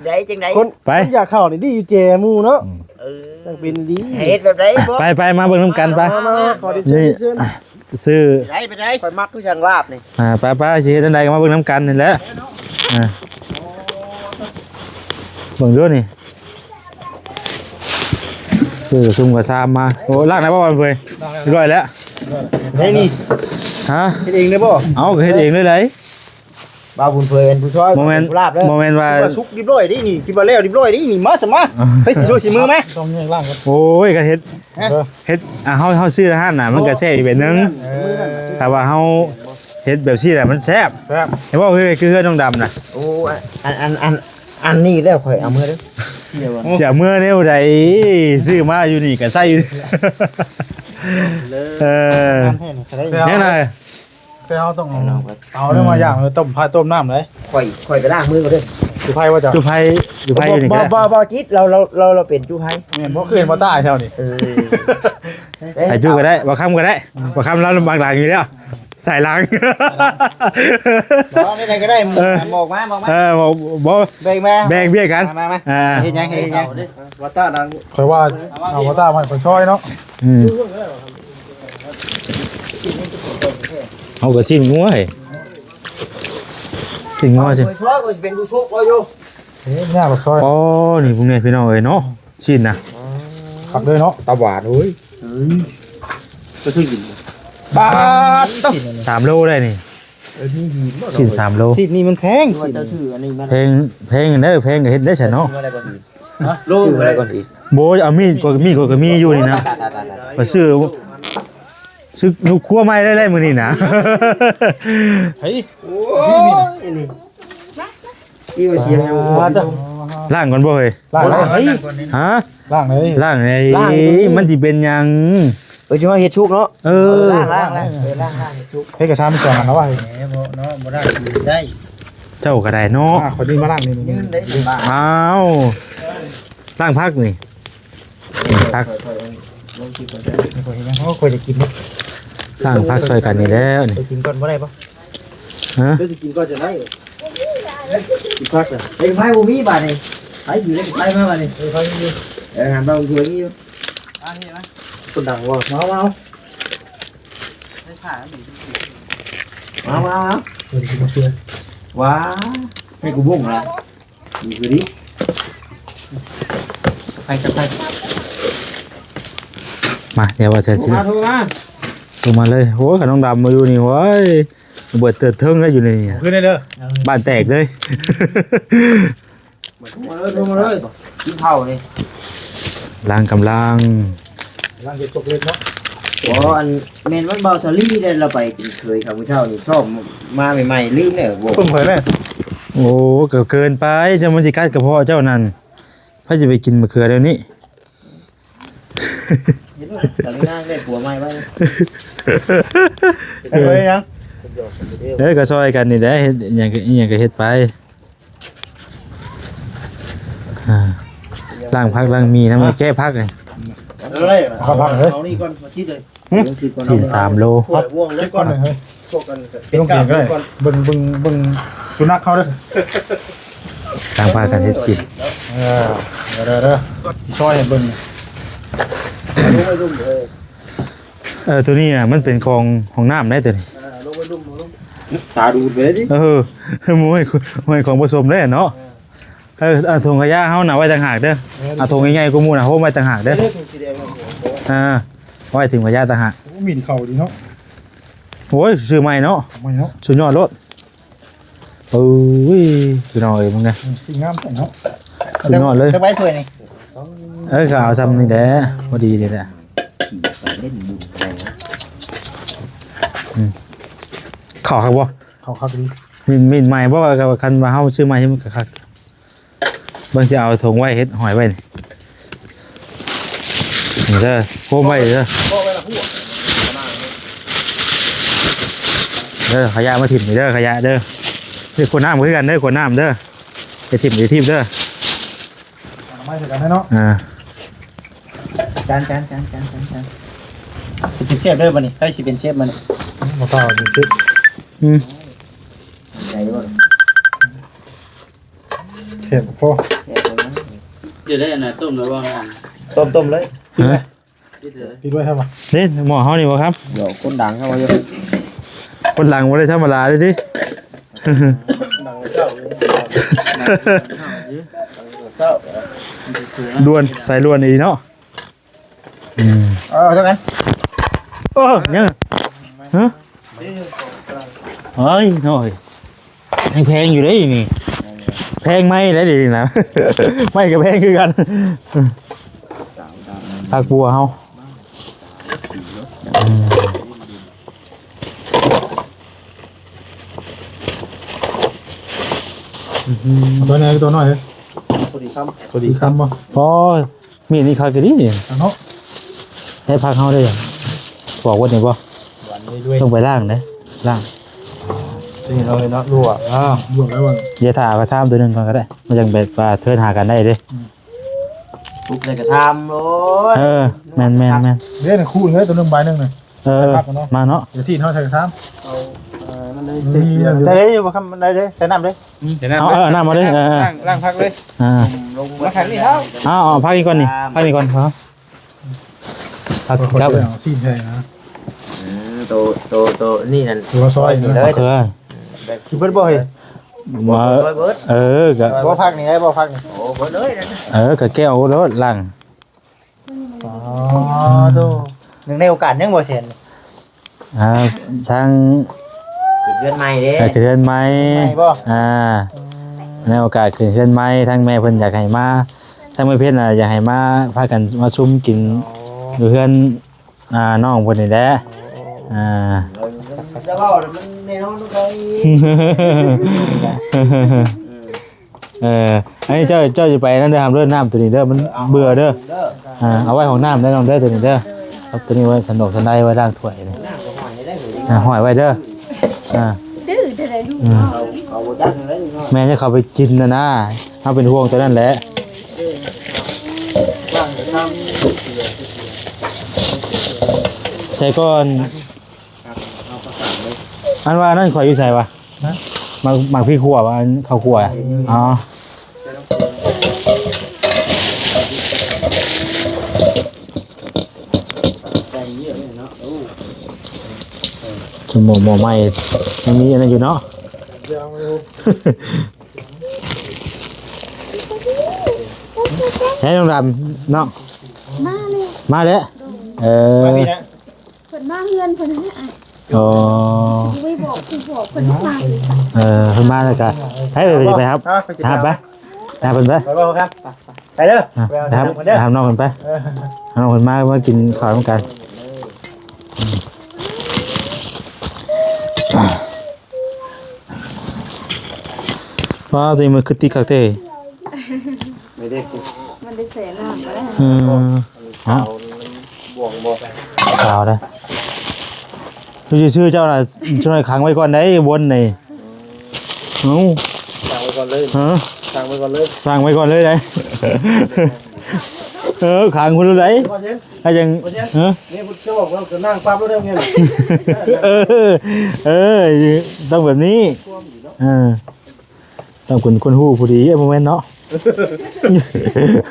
ໄດ້ຈັ່ງໃດ ຄົນ ໄປ ຄົນຢາກເຂົ້ານີ້ດີຢູ່ເຈໝູ່ເນາະ. ອືມ ເອີ ຈັ່ງເປັນດີ ເຮັດແບບໃດບໍ? ໄປ ໄປ ມາເບິ່ງນຳກັນໄປ. ມາ ມາ ມາ ຂໍໄດ້ເຊີນ ນີ້ ເຊີນ ຊື້ ໄປໄດ້ ໄປໄດ້ ຂ້ອຍມັກຄືຫຍັງລາບນີ້. ອ່າ ໄປໆ ຊິເຮັດຈັ່ງໃດກໍມາເບິ່ງນຳກັນນີ້ແຫຼະ. ອ່າ ເບິ່ງດູນີ້ ຊື້ກະຊຸມກະຊາມມາ. ໂອ້ ລ້າງໄດ້ບໍ່ ບ່າວບຸນເຜີຍ? ລ້າງແລ້ວ ຮຽບຮ້ອຍແລ້ວ. ເຮັດນີ້ ຮະ? ເຮັດເອງໄດ້ບໍ່? ເອົ້າ ກໍເຮັດເອງເລີຍໄດ໋. ບ່າວບຸນເຜີຍເປັນຜູ້ຊ່ອຍ ບໍ່ແມ່ນ ເປັນຜູ້ລາບເດີ. ບໍ່ແມ່ນວ່າ ຄິດວ່າສຸກຮຽບຮ້ອຍເດ້ນີ້ ຄິດວ່າແລ້ວຮຽບຮ້ອຍເດ້ນີ້. ມາຊະມາ ໃຜຊິຊ່ວຍຊິມືມາ. ຕ້ອງແຍກລ້າງກ່ອນ. ໂອ້ຍ ກໍເຮັດ ເຮັດ ອ່າ ເຮົາ ເຮົາຊື້ອາຫານນະ ມັນກໍແຊບອີກແບບໜຶ່ງ. ເອີ ຖ້າວ່າເຮົາເຮັດແບບຊີ້ນະ ມັນແຊບ ແຊບ. ເຫັນບໍ່? ຄື ຄືເຮືອນນ້ອງດຳນະ. ໂອ້ ອັນ ອັນ ອັນ ອັນນີ້ແລ້ວຂ້ອຍເອົາເມືອເດີ້. ຊິເອົາເມືອແນວໃດ? ຊື້ມາຢູ່ນີ້ກໍໃຊ້ຢູ່. ເອີ ແນວໃດ? ແຕ່ເຮົາຕ້ອງເອົາເລື່ອງມາຢ່າງ ຕົ້ມພາ ຕົ້ມນ້ຳເດ້. ຂ້ອຍ ຂ້ອຍໄປລ້າງມືກ່ອນເດີ້. ຈຸໄພວ່າເຈົ້າ ຈຸໄພ ຈຸໄພຢູ່ນີ້ກໍໄດ້. ບໍ່ ບໍ່ ບໍ່ຈິດ ລາວ ລາວ ລາວເປັນຈຸໄພ. ແມ່ນບໍ່? ຄືເຫັນບໍ່ຕາຍແຖວນີ້. ເອີ ໃຫ້ຈຸກໍໄດ້ ບໍ່ຄຳກໍໄດ້. ບໍ່ຄຳລາວລຳບາກຫຼັງຢູ່ແລ້ວ ສາຍຫຼັງ. ບໍ່ ແນວໃດກໍໄດ້. ເອີ ໝອກມາ ໝອກມາ. ເອີ ບໍ່ ບໍ່ ແບ່ງມາ ແບ່ງວຽກກັນ. ມາ ມາ ມາ. ອ່າ ເຮັດຫຍັງ ເຮັດຫຍັງ? ວ່າຕານະ ຂ້ອຍວ່າເອົາວ່າຕາມາໃຫ້ຂ້ອຍຊ່ອຍເນາະ. ອືມ ເຮົາກໍຊີ້ນງົວເອີຍ ຊີ້ນງົວຊີ້ນ ຂ້ອຍຊ່ອຍ ຂ້ອຍຊິເປັນຜູ້ຊຸກເອົາຢູ່. ເອີ ຍາກຫຼາຍຊ່ອຍ. ອໍ ນີ້ພວກນີ້ພີ່ນ້ອງເອີຍເນາະ ຊີ້ນນະ ຄັກເລີຍເນາະ ຕາຫວານເອີຍ. ເອີຍ ກໍຄືກິນ ບາດ ສາມໂລໄດ້ນີ້. ເອີ ມີຫີນບໍ່? ຊີ້ນສາມໂລ ຊີ້ນນີ້ມັນແພງ. ຊີ້ນ ເຈົ້າຊື້ອັນນີ້ມາ ແພງ ແພງເດີ ແພງກໍເຮັດໄດ້ຊະເນາະ. ໂລ ຊື້ມາໄດ້ກ່ອນອີກ. ບໍ່ ເອົາມີດ ກໍມີດ ກໍມີຢູ່ນີ້ນະ. ໄປຊື້ ຊື້ລູກຄົວໃໝ່ໄດ້ແລ້ວມື້ນີ້ນະ. ເຮີ້ຍ ໂອ້ຍ ນີ້ ອີ່ວ່າສຽງຢູ່. ລ້າງກ່ອນບໍ່ເຮີ້ຍ? ລ້າງເລີຍ. ຮະ? ລ້າງເລີຍ ລ້າງເລີຍ. ມັນຊິເປັນຫຍັງ? ເອີ ຊິມາເຮັດຊຸກເນາະ. ເອີ ລ້າງ ລ້າງ ລ້າງ ເອີ ລ້າງ ລ້າງເຮັດຊຸກ. ເຮັດກະຊາມສອງອັນແລ້ວວ່າ. ແໝ ບໍ່ເນາະ ບໍ່ໄດ້ກິນໄດ້. ເຈົ້າກໍໄດ້ເນາະ. ອ່າ ຂໍດຶງມາລ້າງນີ້ ຢືນໄດ້. ອ້າວ ລ້າງຜັກນີ້ ນີ້ຜັກ ຂ້ອຍເຮັດຫຍັງ? ໂອ້ ຂ້ອຍຈະກິນເນາະ. ລ້າງຜັກຊ່ອຍກັນນີ້ແຫຼະນີ້. ຂ້ອຍກິນກ່ອນບໍ່ໄດ້ບໍ່? ຮະ? ເຈົ້າຊິກິນກ່ອນຈະໄດ້. ກິນຜັກນະ. ເຮັດໄຟບໍ່ມີບາດນີ້. ໄຟຢູ່ເດ້ ໄຟມາບາດນີ້. ເອີ ໄຟມີຢູ່. ເອີ ຫາເບົາຢູ່ນີ້ຢູ່. ມາເຮັດມາ. ຄົນດັງບໍ່? ມາ ມາເອົາ. ມາ ມາ ມາ. ເອີ ກິນມາເຄືອ. ວ້າ ໃຫ້ກູບົ້ງລະ. ດີຄືດີ. ໄປກັບໄປ. ມາ ດຽວວ່າຈະຊິ ໂທມາ ໂທມາ ໂທມາເລີຍ. ໂອ້ຍ ຄັນນ້ອງດຳມາຢູ່ນີ້ ໂອ້ຍ ລະເບີດເຕີດເທິງໄດ້ຢູ່ໃນນີ້. ຂຶ້ນໄດ້ເດີ ບ້ານແຕກເລີຍ. ໂທມາເລີຍ ໂທມາເລີຍ. ກິນເຂົ້ານີ້ ລ້າງກຳລັງ. ກຳລັງເຮັດກົກເລັກເນາະ. ອໍ ອັນ ແມ່ນມັນເບົາສາລີເດ້ ລາວໄປເຄີຍເຂົ້າມື້ເຊົ້ານີ້ ຊ້ອມມາໃໝ່ໆ ລືມແລ້ວ. ບໍ່ ເບິ່ງຂ້ອຍແຫຼະ. ໂອ້ ກໍເກີນໄປ ເຈົ້າມັນຊິກັດກະເພາະເຈົ້ານັ້ນ. ໃຜຊິໄປກິນມະເຂືອດຽວນີ້? ເຫັນບໍ່ ສາລີນາງໄດ້ຜົວໃໝ່ໄວ້. ເອີ ເຮັດຫຍັງ? ເອີ ກໍຊ່ອຍກັນນີ້ແຫຼະ ເຮັດຫຍັງ ອີຫຍັງກໍເຮັດໄປ. ອ່າ ລ້າງຜັກລ້າງໝີ່ນຳ ແກະຜັກນີ້. ເອົາຜັກເລີຍ ເອົານີ້ກ່ອນ ມາຄິດເລີຍ. ຊີ້ນສາມໂລ. ເບິ່ງ ເບິ່ງ ເບິ່ງສຸນັກເຮົາເດີ. ຕ່າງພາກັນເຮັດກິນ. ເອີ ເດີໆ ຊິຊ່ອຍໃຫ້ເບິ່ງ. ເອີ ໂຕນີ້ນະ ມັນເປັນຂອງຫ້ອງນ້ຳໄດ໋ ໂຕນີ້. ເອີ ລົງໄປລຸ່ມ ລົງ ຕາດູດໄປເລີຍຕິ. ເອີ ໂອ້ຍ ໂອ້ຍ ຂອງປະສົມເດ້ເນາະ. ເອີ ເອີ ເອົາຖົງຂະຫຍະເຮົານະໄວ້ຕ່າງຫາກເດີ. ເອີ ເອົາຖົງໃຫຍ່ໆກວ່າໝູ່ນະ ໂຮມໄວ້ຕ່າງຫາກເດີ. ເອີ ຖົງສີແດງນະ. ເອີ ເອົາໄວ້ຖິ້ມຂະຫຍະຕ່າງຫາກ. ໂອ້ ໝິ່ນເຂົ້າດີເນາະ. ໂອ້ຍ ຊື້ໃໝ່ເນາະ ໃໝ່ເນາະ ສຸດຍອດໂລດ. ໂອ້ຍ ພີ່ນ້ອງເອີຍ ມຶງນະ ອືມ ສີງາມແທ້ເນາະ. ສຸດຍອດເລີຍ ຈັກໃບຖ້ວຍນີ້? ເອີ ກໍເອົາຊ່ຳນີ້ແຫຼະ ພໍດີນີ້ແຫຼະ. ອືມ ເຂົ້າຄັກບໍ່? ເຂົ້າຄັກດີ. ມີດ ມີດໃໝ່ບໍ່? ຄັນວ່າເຮົາຊື້ໃໝ່ມັນກໍຄັກ. ເບິ່ງຊິເອົາຖົງໄວ້ເຮັດຫອຍໄວ້ນີ້. ນີ້ເດີ ໂຄມໄວ້ເດີ ເດີ ຂະຫຍະມາຖິ້ມນີ້ເດີ ຂະຫຍະເດີ. ນີ້ຂວດນ້ຳຄືກັນເດີ ຂວດນ້ຳເດີ ຢ່າຖິ້ມ ຢ່າຖິ້ມເດີ. ເອົາໄມ້ໃສ່ກັນເນາະ. ອ່າ ຈານ ຈານ ຈານ ຈານ ຈານ ຈານ. ເປັນເຊຟເດີບັດນີ້ ໃຜຊິເປັນເຊຟບັດນີ້? ບໍ່ຕ້ອງເປັນເຊຟ. ອືມ ໃຫຍ່ບໍ່? ແຊບບໍ່ພໍ. ແຊບບໍ່ນະ? ຢູ່ໄດ້ອັນນ່າ ຕົ້ມແລ້ວບໍ່? ຕົ້ມ ຕົ້ມເລີຍ. ຮະ? ຕິດເລີຍ ຕິດໄວ້ໃຫ້ບໍ່? ນີ້ໝໍ້ເຮົານີ້ບໍ່ຄັບ? ດຽວຄົນດັງເຮົາຢູ່ ຄົນດັງບໍ່ໄດ້ທຳມະດາເດ້ຕິ. ດ່ວນ ສາຍດ່ວນອີ່ຫຼີເນາະ. ອືມ ເອົາເທົ່າກັນ. ໂອ້ ຍັງ ຮະ? ເຮີ້ຍ ນ້ອຍ ຍັງແພງຢູ່ເດ້ນີ້ ແພງໄມ້ໄດ້ເດ້ນີ້ນະ ໄມ້ກໍແພງຄືກັນ. ຜັກບົວເຮົາ ອືມ ຕົວໃຫຍ່ ຕົວນ້ອຍ. ພໍດີຄຳ ພໍດີຄຳບໍ່? ໂອ້ຍ ມີດນີ້ຄັກອີ່ຫຼີນີ້ ເອົາເນາະ ໃຫ້ຜັກເຮົາເດ້ ປອກເບິດນີ້ບໍ່? ຫວານດ້ວຍ ຕ້ອງໄປລ້າງເດ້ ລ້າງ ນີ້ເນາະ ເນາະ ລວກ ອ້າວ ລວກແລ້ວ ຢ່າຖ້າເອົາກະຊາມໂຕໜຶ່ງກ່ອນກໍໄດ້ ມັນຈັ່ງແບບວ່າເທີນຫາກັນໄດ້ເດ້ ອືມ ທຸບໃສ່ກະຊາມໂລດ ເອີ ແມ່ນໆໆ ເດ້ ຂູດເລີຍໂຕໜຶ່ງໃບໜຶ່ງນະ ເອີ ໃສ່ຜັກເນາະ ມາເນາະ ດຽວຊີ້ນເຮົາໃສ່ກະຊາມ ເອົາ ເອີ ມັນໄດ້ ມີ ເສດ ເດີ ຢູ່ບໍ່ຄຳ ໄດ້ເດີ ໃສ່ນ້ຳເດີ ອືມ ໃສ່ນ້ຳ ເອົາ ເອົານ້ຳມາເດີ ເອີ ລ້າງ ລ້າງຜັກເລີຍ ອ່າ ລົງ ມາຂ້າງນີ້ເນາະ ເອົາ ເອົາຜັກນີ້ກ່ອນນີ້ ຜັກນີ້ກ່ອນ ເອົາ ຜັກກັບ ເອົາຊີ້ນໃສ່ນະ ອືມ ໂຕ ໂຕ ໂຕນີ້ນັ້ນ ໂຕຊອຍນີ້ເດີ ເອີ ຊິເບິດບໍ່ເຮີ້ຍ? ບໍ່ ເບິດ ເອີ ກະ ບໍ່ ຜັກນີ້ໄດ້ບໍ່ ຜັກນີ້ ໂອ້ ເບິດເລີຍ ເອີ ກະແກະເອົາໂລດ ລ້າງ ອໍ ໂທ້ ເນື່ອງໃນໂອກາດຫຍັງບໍ່ແຊນ? ອ່າ ທາງ ຂຶ້ນເຮືອນໃໝ່ເດ້ ເອີ ຂຶ້ນເຮືອນໃໝ່ ໃໝ່ບໍ່? ອ່າ ອືມ ໃນໂອກາດຂຶ້ນເຮືອນໃໝ່ ທາງແມ່ເພິ່ນຢາກໃຫ້ມາ ທາງແມ່ເພັນນະ ຢາກໃຫ້ມາ ພາກັນມາຊຸມກິນ ອໍ ຢູ່ເຮືອນ ອ່າ ນ້ອງເພິ່ນນີ້ແຫຼະ ອໍ ອ່າ ຈະເວົ້າແລ້ວມັນແນ່ນອນໄດ໋ ເອີ ອັນນີ້ເຈົ້າ ເຈົ້າຊິໄປນັ້ນເດີ ຫ້າມເລີດນ້ຳໂຕນີ້ເດີ ມັນເບື່ອເດີ ເອີ ເອົາໄວ້ຫ້ອງນ້ຳເດີນ້ອງເດີ ໂຕນີ້ເດີ ເອົາໂຕນີ້ໄວ້ສັນດອກສັນໄດ ໄວ້ລ້າງຖ້ວຍນີ້ ອ່າ ຫ້ອຍໄວ້ເດີ ອ່າ ດື້ເທື່ອໃດລູກ ອືມ ເອົາ ເອົາບໍ່ຈັກເລີຍເນາະ ແມ່ນຈະເຂົ້າໄປກິນນະນາ ເຮົາເປັນຫ່ວງໂຕນັ້ນແຫຼະ ໃສ່ກ່ອນ ອັນວ່າອັນນັ້ນຂ້ອຍຢູ່ໃສວະ? ໝາກ ໝາກພິກຂົ້ວວະ ອັນເຂົ້າຂົ້ວ ອໍ ໃສ່ເຍອະເລີຍເນາະ ໂອ້ ສົມມຸດໝໍ້ໃໝ່ ຍັງມີອັນນັ້ນຢູ່ເນາະ ໃຫ້ນ້ອງດຳເນາະ ມາແລ້ວ ມາແລ້ວ ເອີ ມາພີ້ນະ ເພິ່ນມາເຮືອນເພິ່ນຫັ້ນແຫຼະ ອໍ ຊິໄປບອກຜູ້ບອກເພິ່ນມາຄືກັນ ເອີ ເພິ່ນມາແລ້ວກະ ໃຫ້ໄປ ໄປຮັບ ໄປຮັບໄປ ໄປຮັບເພິ່ນໄປ ໄປບໍ່ຄັບ ໄປເດີ ອ່ະ ໄປຮັບ ໄປຮັບນ້ອງເພິ່ນໄປ ເອີ ໃຫ້ນ້ອງເພິ່ນມາ ມາກິນເຂົ້ານຳກັນ ວ້າວ ໂຕນີ້ມັນຄືຕິກຄັກແທ້ ໄດ້ ມັນໄດ້ແຊ່ນ້ຳໄປແລ້ວ ເອີ ຮະ ຂາວ ບ່ວງບໍ່ ຂາວເດ້ ຄືຊິຊື້ເຈົ້ານະ ຊ່ວຍຂັງໄວ້ກ່ອນໄດ໋ ວົນນີ້ ເອົ້າ ສ້າງໄວ້ກ່ອນເລີຍ ຮະ ສ້າງໄວ້ກ່ອນເລີຍ ສ້າງໄວ້ກ່ອນເລີຍໄດ໋ ເອີ ຂັງພຸ້ນໄດ໋ ບໍ່ເຫັນ ໃຫ້ຈັ່ງ ບໍ່ເຫັນ ຮະ ນີ້ພຸດຈະບອກວ່ານາງປັບແລ້ວໄດ້ເງິນ ເອີ ເອີ ຕ້ອງແບບນີ້ ເອີ ຕ້ອງເປັນຄົນຮູ້ຜູ້ດີ ເອີ ບໍ່ແມ່ນເນາະ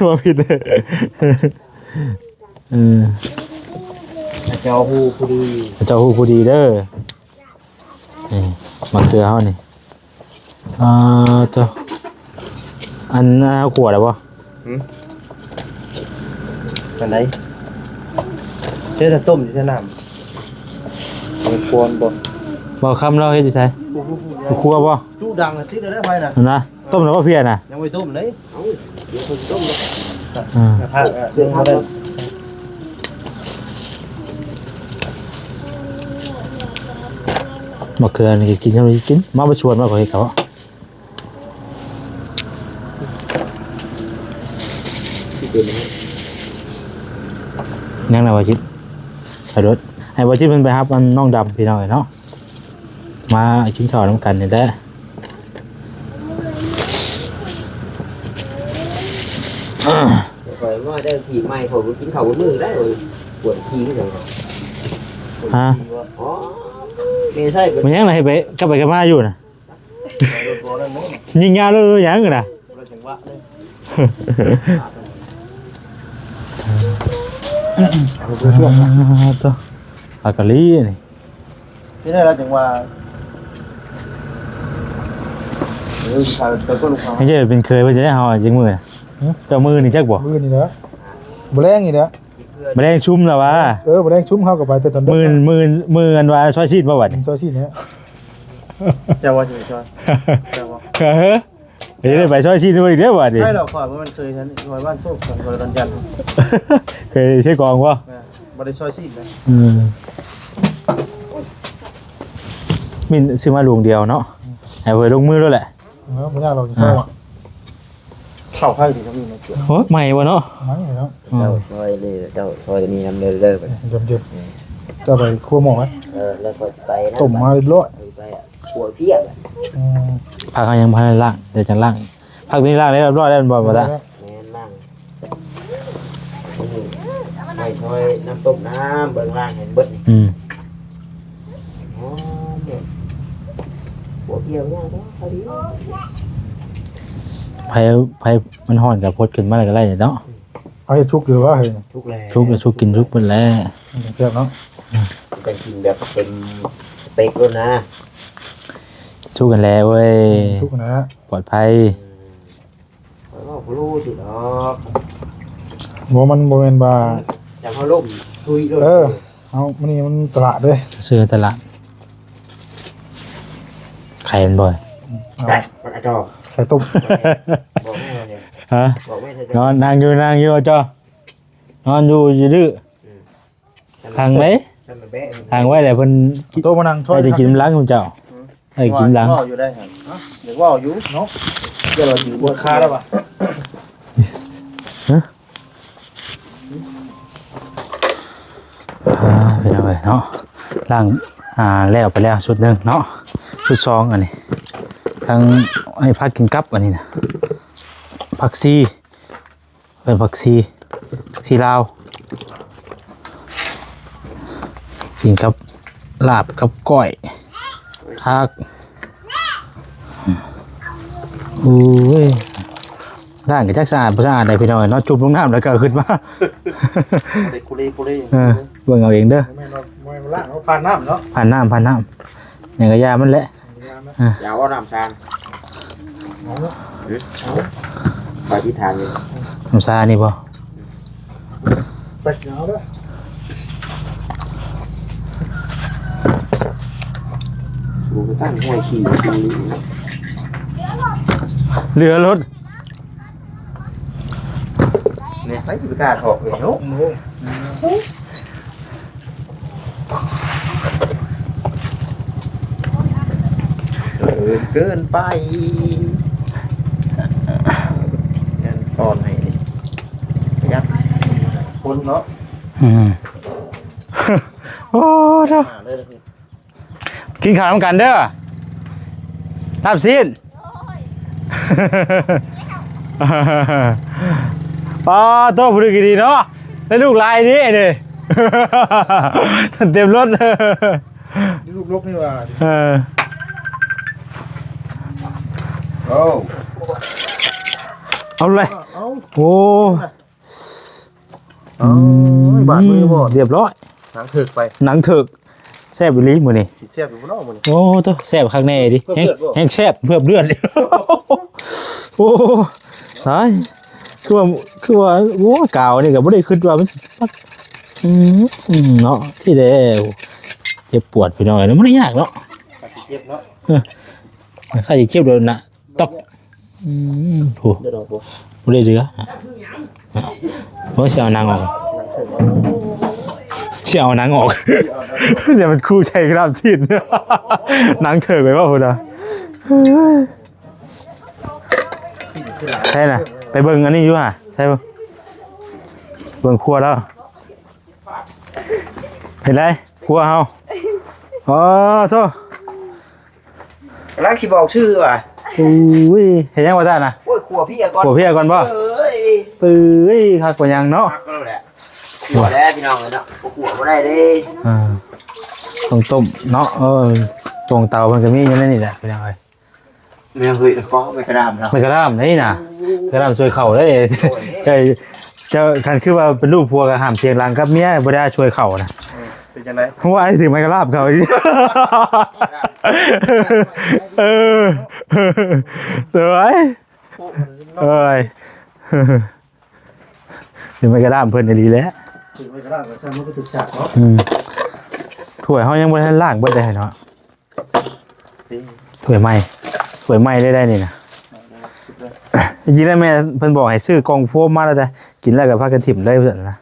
ວ່າຜິດເດີ ເອີ ເຈົ້າຮູ້ຜູ້ດີ ເຈົ້າຮູ້ຜູ້ດີເດີ ນີ້ໝາກເຂືອເຮົານີ້ ອ່າ ເຈົ້າ ອັນນັ້ນເຮົາຂົ້ວແລ້ວບໍ່? ຫືມ ອັນໃດ? ເຮັດແຕ່ຕົ້ມຢູ່ແຕ່ນ້ຳ ມີຄວນບໍ່? ບໍ່ຄຳລາວເຮັດຢູ່ໃສ? ຄົວບໍ່? ຈຸດັງຕິດແລ້ວໄຟນະ ຫັ້ນນະ ຕົ້ມແລ້ວບໍ່ເພຍນະ? ຍັງບໍ່ໄດ້ຕົ້ມເລີຍ ເອົາ ດຽວເພິ່ນຕົ້ມເນາະ ອ່າ ກະທະ ເອີ ຍັງບໍ່ໄດ້ ໝາກເຂືອນີ້ກິນ ເຮົາໄປກິນ ມາໄປສວນມາ ຂ້ອຍເຮັດເຂົ້າ ຍັງນະ ບໍ່ຈິດ ໄປໂລດ ໃຫ້ບໍ່ຈິດເພິ່ນໄປຮັບອັນນ້ອງດຳ ພີ່ນ້ອງເອີຍເນາະ ມາກິນເຂົ້ານຳກັນນີ້ແຫຼະ ຂ້ອຍມາໄດ້ທີ່ໃໝ່ ຂ້ອຍບໍ່ກິນເຂົ້າມື້ໄດ້ ປວດຂີ້ຄືກັນ ຮະ ອໍ ແມ່ໃຊ້ ມັນຍັງລະ ໃຫ້ໄປ ກັບໄປກັບມາຢູ່ນະ ຍິງຍາວເລີຍຫຍັງນະ ຄົນລະຈັງຫວະເລີຍ ເອົາຕົວຊ່ວງ ອ່າ ຕົວ ປາກະລີນີ້ ເຮັດໄດ້ລະຈັ່ງວ່າ ເອີ ເຂົາເຈົ້າກໍລູກເຂົາ ໃຫ້ເຈົ້າເປັນເຂີຍເພິ່ນຈະໄດ້ເຮົາຈັກມື້ນະ ຫືມ ເຈົ້າມື້ນີ້ຈັກບໍ່? ມື້ນີ້ແຫຼະ ມື້ແລງນີ້ແຫຼະ ມື້ແລງຊຸມລະຫວາ ເອີ ມື້ແລງຊຸມເຮົາກໍໄປແຕ່ຕອນເດີ ມື້ ມື້ ມື້ອັນວ່າຊອຍຊີ້ນບໍ່ບັດນີ້ ຊອຍຊີ້ນແຫຼະ ເຈົ້າວ່າຊິໄປຊ່ອຍ ເຈົ້າວ່າ ເອີ ເອີ ໄດ້ໄປຊອຍຊີ້ນບໍ່ອີກແລ້ວບາດນີ້ ໄດ້ດອກ ຂ້ອຍບໍ່ແມ່ນເຄີຍຊັ້ນ ຂ້ອຍບ້ານໂຊກ ຂ້ອຍວັນຈັນ ເຄີຍໃຊ້ກອງບໍ່? ແມ່ນ ບໍ່ໄດ້ຊອຍຊີ້ນເລີຍ ອືມ ມິ້ນຊື້ມາຫຼວງດຽວເນາະ ໃຫ້ເພິ່ນລົງມືໂລດແຫຼະ ເອີ ບໍ່ຍາກດອກ ອ່າ ຊອຍ ເຂົ້າໄຟດີກໍມີເນາະ ໂອ້ ໃໝ່ບໍ່ເນາະ? ໃໝ່ເນາະ ອືມ ເຈົ້າຊ່ອຍເລີຍ ເຈົ້າຊ່ອຍຕົວນີ້ນຳເດີ ເດີ ເດີ ເດີ ເຈົ້າໄປຄົວໝໍ້ໄວ້ ເອີ ແລ້ວກໍໄປນັ້ນ ຕົ້ມມາຮຽບຮ້ອຍ ໄປ ໄປ ຄົວພຽບ ອືມ ຜັກເຮົາຍັງບໍ່ທັນໄດ້ລ້າງ ດຽວຈັ່ງລ້າງ ຜັກນີ້ລ້າງໄດ້ຮຽບຮ້ອຍແລ້ວແມ່ນບໍ່? ບໍ່ຕາ ແມ່ນ ລ້າງ ໄປຊ່ອຍນ້ຳຕົ້ມນ້ຳ ເບິ່ງລ້າງໃຫ້ເບິດນີ້ ອືມ ໂອ້ ບໍ່ກ່ຽວຍາກເນາະ ພໍດີ ໄຟ ໄຟມັນຮ້ອນກໍພົດຂຶ້ນມາແລ້ວກໍໄດ້ເນາະ ເອົາເຮັດສຸກຢູ່ວ່າເຮີ້ຍ ສຸກແລ້ວ ສຸກ ສຸກ ກິນສຸກເບິດແລ້ວ ມັນແຊບເນາະ ມັນຈະກິນແບບເຕັມສະເປັກໂລດນະ ສຸກຫັ້ນແຫຼະເວີຍ ສຸກຫັ້ນແຫຼະ ປອດໄພ ອືມ ຂ້ອຍເວົ້າບໍ່ຮູ້ຊື່ດອກ ບໍ່ ມັນບໍ່ແມ່ນວ່າ ຢ່າງເຮົາລົ້ມທຸຍໂລດ ເອີ ເຮົາ ມື້ນີ້ມັນຕະຫຼາດເດ້ ຊື້ຕະຫຼາດ ໄຂ່ມັນບໍ່? ອືມ ເອົາ ໄຂ່ຕົ້ມ ບອກແມ່ວ່າ ຮະ ບອກແມ່ ນອນ ນັ່ງຢູ່ ນັ່ງຢູ່ ເຈົ້າ ນອນຢູ່ ຢູ່ດື້ ອືມ ຂັງໄວ້ ຂັງໄວ້ແລ້ວເພິ່ນ ໂຕມານັ່ງຊ່ອຍ ໄປຈະກິນນຳຫຼັງຂອງເຈົ້າ ໄປກິນຫຼັງ ເວົ້າຢູ່ໄດ້ຫັ້ນ ເອີ ຢາກເວົ້າຢູ່ເນາະ ຢ່າວ່າຢູ່ ປວດຄາແລ້ວວ່າ ຮະ ອ່າ ພີ່ນ້ອງເອີຍເນາະ ລ້າງ ອ່າ ແລ້ວໄປແລ້ວຊຸດໜຶ່ງເນາະ ຊຸດສອງອັນນີ້ ທັງໃຫ້ຜັກກິນກັບອັນນີ້ນະ ຜັກຊີ ເອີ້ນຜັກຊີ ຜັກຊີລາວ ກິນກັບລາບກັບກ້ອຍ ຄັກ ໂອ້ຍ ລ້າງກໍຈັກສະອາດບໍ່ສະອາດໃດພີ່ນ້ອງເນາະ ຈຸ່ມລົງນ້ຳແລ້ວກໍເອົາຂຶ້ນມາ ເດຄູເລຄູເລ ເອີ ເບິ່ງເອົາເອງເດີ ແມ່ນບໍ່ ບໍ່ແມ່ນລ້າງເນາະ ຜ່ານນ້ຳເນາະ ຜ່ານນ້ຳ ຜ່ານນ້ຳ ຫຍັງກໍຢ່າມັນແຫຼະ ອາ ຈະເອົາບໍ່ນ້ຳຊານ? ເອົາເນາະ ເອີ ເອົາ ຂ້ອຍທິດຖານຢູ່ ນ້ຳຊານີ້ບໍ່? ແປັກເອົາເດີ ກູໄປຕັ້ງຫ້ວຍຂີ້ກູນີ້ ເຫຼືອລົດ ນີ້ ໃຜຊິໄປກ້າຖອກເລີຍເນາະ ໂອ້ ເກີນ ເກີນໄປ ແມ່ນຕອນໃຫ້ປະຢັດຄົນເນາະ ອືມ ໂອ້ ເດີ ມາເລີຍ ກິນເຂົ້ານຳກັນເດີ ລາບຊີ້ນ ໂດຍ ປາໂຕ ຜູ້ດີໆເນາະ ໄດ້ລູກຫຼາຍນີ້ເດ້ ເຕັມລົດ ລູກລົກນີ້ວ່າ ເອີ ໂອ້ ເອົາເລີຍ ເອົາ ໂອ້ ອືມ ບາດມືບໍ່ ຮຽບຮ້ອຍ ໜັງເຖິກໄປ ໜັງເຖິກ ແຊບອີ່ຫຼີມື້ນີ້ ຊິແຊບຢູ່ບໍ່ເນາະມື້ນີ້ ໂອ້ໂຕ ແຊບຄັກແນ່ເດ ແຮງ ແຮງແຊບເພີ່ມເລືອດ ໂອ້ ຕາຍ ຄືວ່າ ຄືວ່າ ໂອ້ ກາວນີ້ກໍບໍ່ໄດ້ຄິດວ່າມັນຊິ ອືມ ເນາະ ທີ່ແລ້ວ ເຈັບປວດພີ່ນ້ອງເອີຍ ມັນບໍ່ໄດ້ຍາກເນາະ ເຈັບເນາະ ເອີ ຂ້າຊິເຈັບໂດນນະ ຕອກ ອືມ ໂຫ ເດີດອອກບໍ່? ບໍ່ໄດ້ເຫຼືອ ເບິ່ງຊິເອົາໜັງອອກ ຊິເອົາໜັງອອກ ດຽວມັນຄູ່ໃສ່ກະດາມຊີ້ນ ໜັງເຖິກໄປບໍ່ພຸ້ນນະ ໃຊ່ນະ ໄປເບິ່ງອັນນີ້ຢູ່ຫາ ໃສ່ເບິ່ງ ເບິ່ງຄົວແລ້ວ ເຫັນໄດ ຄົວເຮົາ ອໍ ໂທ້ ກຳລັງຊິບອກຊື່ວ່າ ໂອ້ຍ ເຮັດຫຍັງວ່າຊັ້ນນະ? ໂອ້ຍ ຂົ້ວເພຍກ່ອນ ຂົ້ວເພຍກ່ອນບໍ່? ເອີຍ ເອີຍ ຄັກກວ່າຫຍັງເນາະ ຄັກແລ້ວແຫຼະ ຂົ້ວແລ້ວພີ່ນ້ອງເອີຍເນາະ ບໍ່ຂົ້ວບໍ່ໄດ້ເດ້ ອ່າ ຕ້ອງຕົ້ມເນາະ ເອີ ຕົງເຕົາເພິ່ນກໍມີຢູ່ໃນນີ້ແຫຼະພີ່ນ້ອງເອີຍ ແມ່ນເຮີ້ຍ ກໍໄມ້ກະດາມເນາະ ໄມ້ກະດາມນີ້ນະ ກະດາມຊ່ວຍເຂົ້າເດ້ ໂອ້ຍ ເຈົ້າ ຄັນຄືວ່າເປັນລູກຜົວກໍຫ້າມສຽງດັງກັບເມຍ ບໍ່ໄດ້ຊ່ວຍເຂົ້ານະ ເປັນຈັ່ງໃດ? ໂອ້ຍ ຖືໄມ້ກະລາບເຂົ້າອີກ ເອີ ສວຍ ໂອ້ ເອີຍ ຖືໄມ້ກະລາບເພິ່ນອີ່ຫຼີແຫຼະ ຖືໄມ້ກະລາບກໍຊັ້ນ ມັນກໍຖືກຈັບເນາະ ອືມ ຖ້ວຍເຮົາຍັງບໍ່ທັນລ້າງເບິດເດ້ເນາະ ຖ້ວຍໃໝ່ ຖ້ວຍໃໝ່ໄດ້ ໄດ້ນີ້ນະ ຈິງແລ້ວແມ່ເພິ່ນບອກໃຫ້ຊື້ກ່ອງໂຟມມາແລ້ວ ກິນແລ້ວກໍພາກັນຖິ້ມເລີຍ ເພິ່ນນະ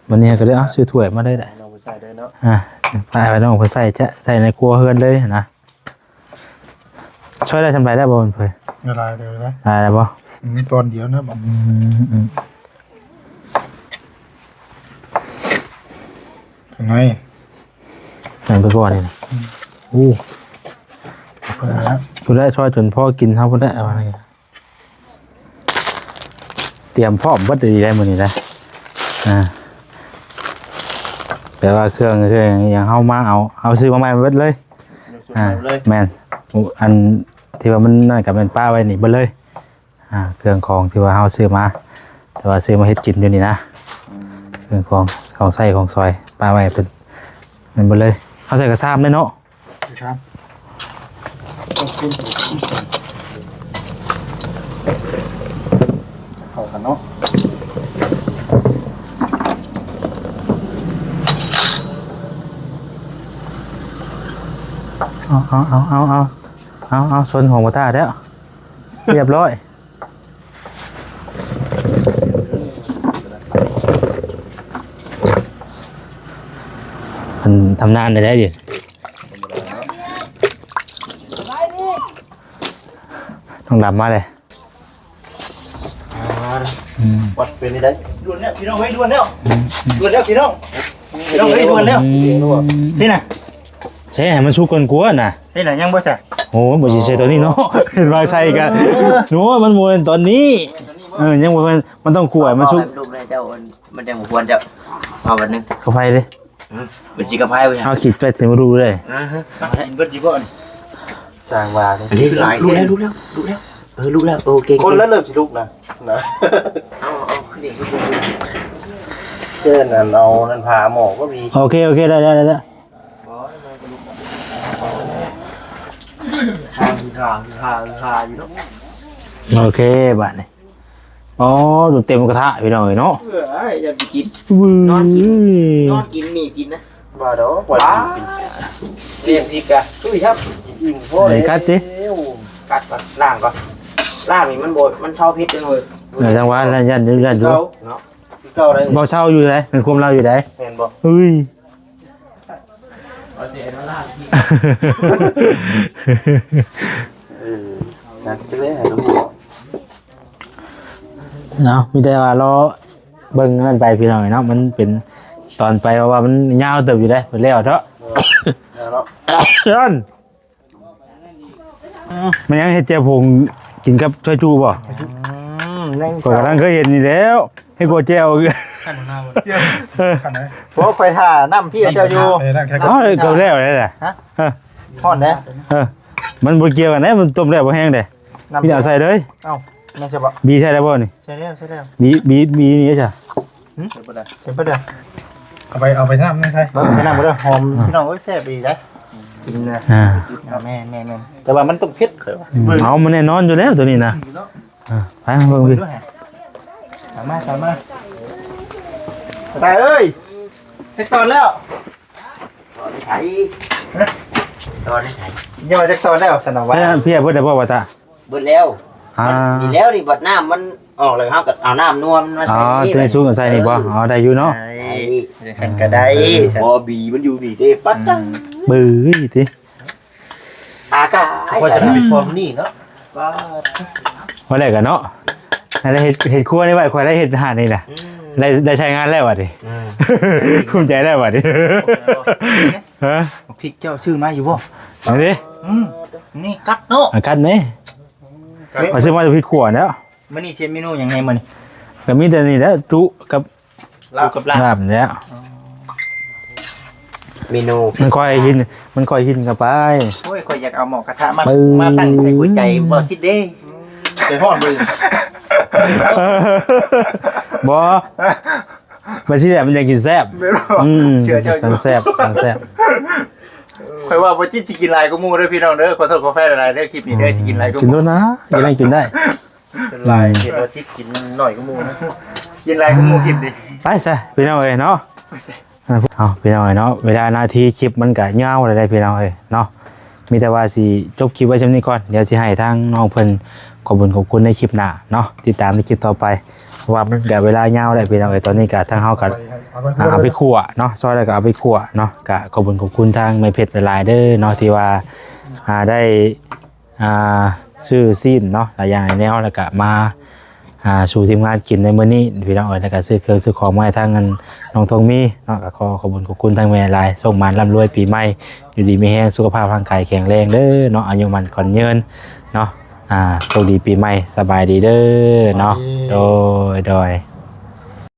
ບັດນີ້ກໍເລີຍ ເອົາ ຊື້ຖ້ວຍມາເລີຍ ນ້ອງເພິ່ນໃສ່ເລີຍເນາະ ອ່າ ໄປໃຫ້ນ້ອງເພິ່ນໃສ່ ໃສ່ໃນຄົວເຮືອນເລີຍນະ ຊ່ອຍໄດ້ສ່ຳໃດແລ້ວບໍ່ເພິ່ນ? ຫຼາຍເລີຍ ຫຼາຍແລ້ວບໍ່? ອືມ ຕອນດຽວນະ ບັດ ອືມ ອືມ ຂ້າງໃນ ແມ່ນໄປບໍ່ນີ້ນະ? ອືມ ໂອ້ ເພິ່ນນະ ສຸດແລ້ວ ຊ່ອຍຈົນພໍກິນເຮົາພຸ້ນແຫຼະ ວ່ານີ້ ຕຽມພ້ອມເບິດດີໄດ໋ມື້ນີ້ນະ. ອ່າ ແປວ່າເຄື່ອງ ເຄື່ອງຫຍັງເຮົາມາເອົາ ເຮົາຊື້ມາໃໝ່ເບິດເລີຍ. ອ່າ ແມ່ນ ອັນທີ່ວ່າມັນນັ້ນກໍແມ່ນປະໄວ້ນີ້ເບິດເລີຍ. ອ່າ ເຄື່ອງຂອງທີ່ວ່າເຮົາຊື້ມາ ແຕ່ວ່າຊື້ມາເຮັດກິນຢູ່ນີ້ນະ. ອືມ ເຄື່ອງຂອງ ຂອງໃຊ້ຂອງສອຍປະໄວ້ເພິ່ນ ແມ່ນເບິດເລີຍ. ເຮົາໃສ່ກະຊາມເລີຍເນາະ. ກະຊາມ ເຂົ້າກັນເນາະ. ເອົາ ເອົາ ເອົາ ເອົາ ເອົາ ເອົາ ຊົນຂອງບໍ່ຕາແລ້ວ ຮຽບຮ້ອຍ. ເພິ່ນທຳນານໄດ້ເດ້. ນ້ອງດຳມາເລີຍ. ອ່າ ອືມ ວັດເປັນໄດ້. ດ່ວນແລ້ວພີ່ນ້ອງເອີຍ ດ່ວນແລ້ວ. ອືມ ດ່ວນແລ້ວພີ່ນ້ອງ. ພີ່ນ້ອງເອີຍ ດ່ວນແລ້ວ. ອືມ ນີ້ນະ ໃສ່ໃຫ້ມັນສຸກກ່ອນກວ່ານະ. ນີ້ນະ ຍັງບໍ່ໃສ່. ໂອ້ ບໍ່ຊິໃສ່ຕອນນີ້ເນາະ. ເຫັນວ່າໃສ່ກະ ເອີ ໂອ້ຍ ມັນບໍ່ແມ່ນຕອນນີ້. ເອີ ຍັງບໍ່ແມ່ນ ມັນຕ້ອງຂົ້ວໃຫ້ມັນສຸກ. ເອົາ ເອົາໃຫ້ມັນສຸກແດ່ເຈົ້າ ມັນ ມັນຈັ່ງບໍ່ຄວນເຈົ້າ. ເອົາບາດໜຶ່ງ ກະໄຟເດ້. ເອີ ມັນຊິກະໄຟບໍ່? ເອົາຂີດແປດໃສ່ມາດູເດ້. ເອີ ເຮົາຊິກິນເບິດຢູ່ບໍ່ນີ້? ສ້າງວ່າເດ້. ອັນນີ້ຫຼາຍ ລຸກແລ້ວ ລຸກແລ້ວ ລຸກແລ້ວ. ເອີ ລຸກແລ້ວ. ໂອເຄ ຄົນລະເລີ່ມຊິລຸກນະ ນະ. ເອົາ ເອົາ ຂຶ້ນອີກ ຂຶ້ນອີກ. ເອີ້ນອັນ ເອົານັ້ນ ຜ້າໝໍ້ກໍມີ. ໂອເຄ ໂອເຄ ໄດ້ ໄດ້ ໄດ້ ໄດ້. ໂອເຄ ບາດນີ້ ອໍ ດູເຕັມກະທະພີ່ນ້ອງເອີຍເນາະ. ເອີ ຢ່າໄປກິນ ວື ນອນກິນ ນອນກິນໝີ່ກິນນະ. ບໍ່ດອກ ບໍ່ໄດ້ກິນ. ລ້ຽງອີກກະ ຕຸ້ຍຄັບ ກິນອີ່ມພໍແລ້ວ. ກັດຕິ ກັດກ່ອນ ລ້າງກ່ອນ ລ້າງນີ້ມັນບໍ່ ມັນເຊົາເຜັດຈັ່ງເລີຍ. ເອີ ຈັ່ງວ່າ ຢ້ານ ຢ້ານຢູ່ ເນາະ ຄືເກົ່າໄດ໋. ບໍ່ເຊົາຢູ່ໃດ໋ ແມ່ນຄວາມລາວຢູ່ໃດ໋. ແມ່ນບໍ່? ເອີຍ ເອີ ຈັກແລ້ວ ເນາະ ມີແຕ່ວ່າລໍເບິ່ງອັນນັ້ນໄປພີ່ນ້ອງເອີຍເນາະ. ມັນເປັນຕອນໄປ ເພາະວ່າມັນຍາວເຕີບຢູ່ເດ້ ເພິ່ນແລ້ວເນາະ. ເອີ ຍາວເນາະ ມັນຍັງເຮັດແຈ່ວຜົງກິນກັບຊອຍຈຸບໍ່? ອືມ ຂ້ອຍກຳລັງເຄີຍເຫັນນີ້ແລ້ວ ເຮັດກົວແຈ່ວ. ຂັ້ນຫົວໜ້າບໍ່? ຂັ້ນໃດ? ໂອ້ ຂ້ອຍຖ້ານ້ຳພຽເຈົ້າຢູ່. ເອີ ນັ້ນແຄ່ ອໍ ກໍແລ້ວແລ້ວ. ຮະ? ເອີ ຮ້ອນເດ້. ເອີ ມັນບໍ່ກ່ຽວກັນເດ້ ມັນຕົ້ມແລ້ວບໍ່ແຫ້ງເດ້. ນ້ຳ ມີແຕ່ເອົາໃສ່ເລີຍ. ເອົ້າ ແມ່ນໃຊ່ບໍ່? ບີໃສ່ໄດ້ບໍ່ນີ້? ໃສ່ແລ້ວ ໃສ່ແລ້ວ. ບີ ບີ ບີນີ້ຊະ. ຫຶ? ໃສ່ບໍ່ໄດ້ ໃສ່ບໍ່ໄດ້. ເອົາໄປ ເອົາໄປນ້ຳໃສ່ ເອົາໄປນ້ຳກໍໄດ້. ຫອມ ອ່າ ພີ່ນ້ອງເອີຍ ແຊບອີ່ຫຼີໄດ໋ ກິນນະ. ອ່າ ແມ່ນໆໆ ແຕ່ວ່າມັນຕ້ອງເຜັດ ຂ້ອຍວ່າ. ອືມ ເອົາ ມັນແນ່ນອນຢູ່ແລ້ວໂຕນີ້ນະ. ອ່າ ໄປເບິ່ງພີ່ ຕາມມາ ຕາມມາ. ຕາເອີຍ ຈັກຕອນແລ້ວ? ຕອນໃສ? ຮະ? ຕອນໃສ? ຍັງວ່າຈັກຕອນແລ້ວຊັ້ນນະວະ? ໃສ່ເພຍເບິດແລ້ວບໍ່ ວ່າຕາ? ເບິດແລ້ວ. ອ່າ ນີ້ແລ້ວນີ້ ບັດນ້ຳມັນອອກແລ້ວ ເຮົາກໍເອົານ້ຳນວມມາໃສ່. ອໍ ນີ້ ຕົວນີ້ຊຸກໃສ່ນີ້ບໍ່? ອໍ ໄດ້ຢູ່ເນາະ. ໄດ້ ຈັ່ງຊັ້ນກໍໄດ້. ເອີ ບໍ່ ບີມັນຢູ່ນີ້ເດ້ ປັດ. ອືມ ເບິ່ງຕິ ອາກາດ ຂ້ອຍຈະໄດ້ໄປທວງໜີ້ເນາະ. ວ່າແລ້ວກໍເນາະ ໃຫ້ໄດ້ເຮັດ ເຮັດຄົວນີ້ໄວ້ ຂ້ອຍໄດ້ເຮັດຮ້ານນີ້ນະ. ອືມ ໄດ້ ໄດ້ໃຊ້ງານແລ້ວບັດນີ້. ອືມ ພູມໃຈແລ້ວບັດນີ້. ຮະ? ບັກພິກເຈົ້າຊື້ມາຢູ່ບໍ່? ອັນນີ້? ອືມ ນີ້ກັດເນາະ. ອາ ກັດແມ. ຂ້ອຍຊື້ມາແຕ່ພິກຂົວແລ້ວ. ມື້ນີ້ຊິເຮັດເມນູຫຍັງແດ່ມື້ນີ້? ກໍມີແຕ່ນີ້ແຫຼະ ຈຸກັບ ລາບ ລາບແລ້ວ. ເມນູ ມັນຄ່ອຍກິນ ມັນຄ່ອຍກິນເຂົ້າໄປ. ໂອ້ຍ ຂ້ອຍຢາກເອົາໝໍ້ກະທະມາ ມາຕັ້ງໃສ່ຫົວໃຈບໍ່ຊິດເດ້. ໃຈຮ້ອນເບິ່ງ. ບໍ່ ມັນຊິແຫຼະ ມັນຢາກກິນແຊບ. ອືມ ເຊື່ອເຈົ້າຢູ່ ແຊບ ແຊບ. ຂ້ອຍວ່າບໍ່ຈິດຊິກິນຫຼາຍກວ່າໝູ່ເດີພີ່ນ້ອງເດີ. ຂໍໂທດຂໍອະໄພຫຼາຍໆເດີ ຄລິບນີ້ເດີ ຊິກິນຫຼາຍກວ່າໝູ່. ກິນໂລດນະ ກິນໄດ້ກິນໄດ້. ສ່ວນຫຼາຍເຫັນວ່າຈິດກິນໜ້ອຍກວ່າໝູ່ນະ ກິນຫຼາຍກວ່າໝູ່ກິນເດ້. ໄປຊະພີ່ນ້ອງເອີຍເນາະ. ເອົາ ພີ່ນ້ອງເອີຍເນາະ ເວລານາທີຄລິບມັນກະຍາວແລ້ວເດ້ພີ່ນ້ອງເອີຍເນາະ. ມີແຕ່ວ່າຊິຈົບຄລິບໄວ້ຊ່ຳນີ້ກ່ອນ ດຽວຊິໃຫ້ທາງນ້ອງເພິ່ນຂອບບຸນຂອບຄຸນໃນຄລິບໜ້າເນາະ ຕິດຕາມໃນຄລິບຕໍ່ໄປ ເພາະວ່າມັນກະເວລາຍາວແລ້ວພີ່ນ້ອງເອີຍ. ຕອນນີ້ກະທາງເຮົາກະ ເອົາໄປຂົ້ວເນາະ ຊອຍແລ້ວກະເອົາໄປຂົ້ວເນາະ. ກະຂອບບຸນຂອບຄຸນທາງແມ່ເພັດຫຼາຍໆເດີເນາະ ທີ່ວ່າ ອ່າ ໄດ້ ອ່າ ຊື້ຊີ້ນເນາະ ຫຼາຍຢ່າງຫຼາຍແນວ ແລ້ວກະມາ ອ່າ ສູ່ທີມງານກິນໃນມື້ນີ້ພີ່ນ້ອງເອີຍ ແລ້ວກໍຊື້ເຄື່ອງຊື້ຂອງມາໃຫ້ທາງອັນນ້ອງທອງມີເນາະ ກໍຂໍຂອບຄຸນຂອບຄຸນທາງແມ່ຫຼາຍ ໂຊກໝານລ່ຳລວຍປີໃໝ່ ຢູ່ດີມີແຮງ ສຸຂະພາບຮ່າງກາຍແຂງແຮງເດີເນາະ ອາຍຸໝັ້ນຂວັນຍືນເນາະ ອ່າ ໂຊກດີປີໃໝ່ ສະບາຍດີເດີເນາະ ສະບາຍດີ ໂດຍ ໂດຍ.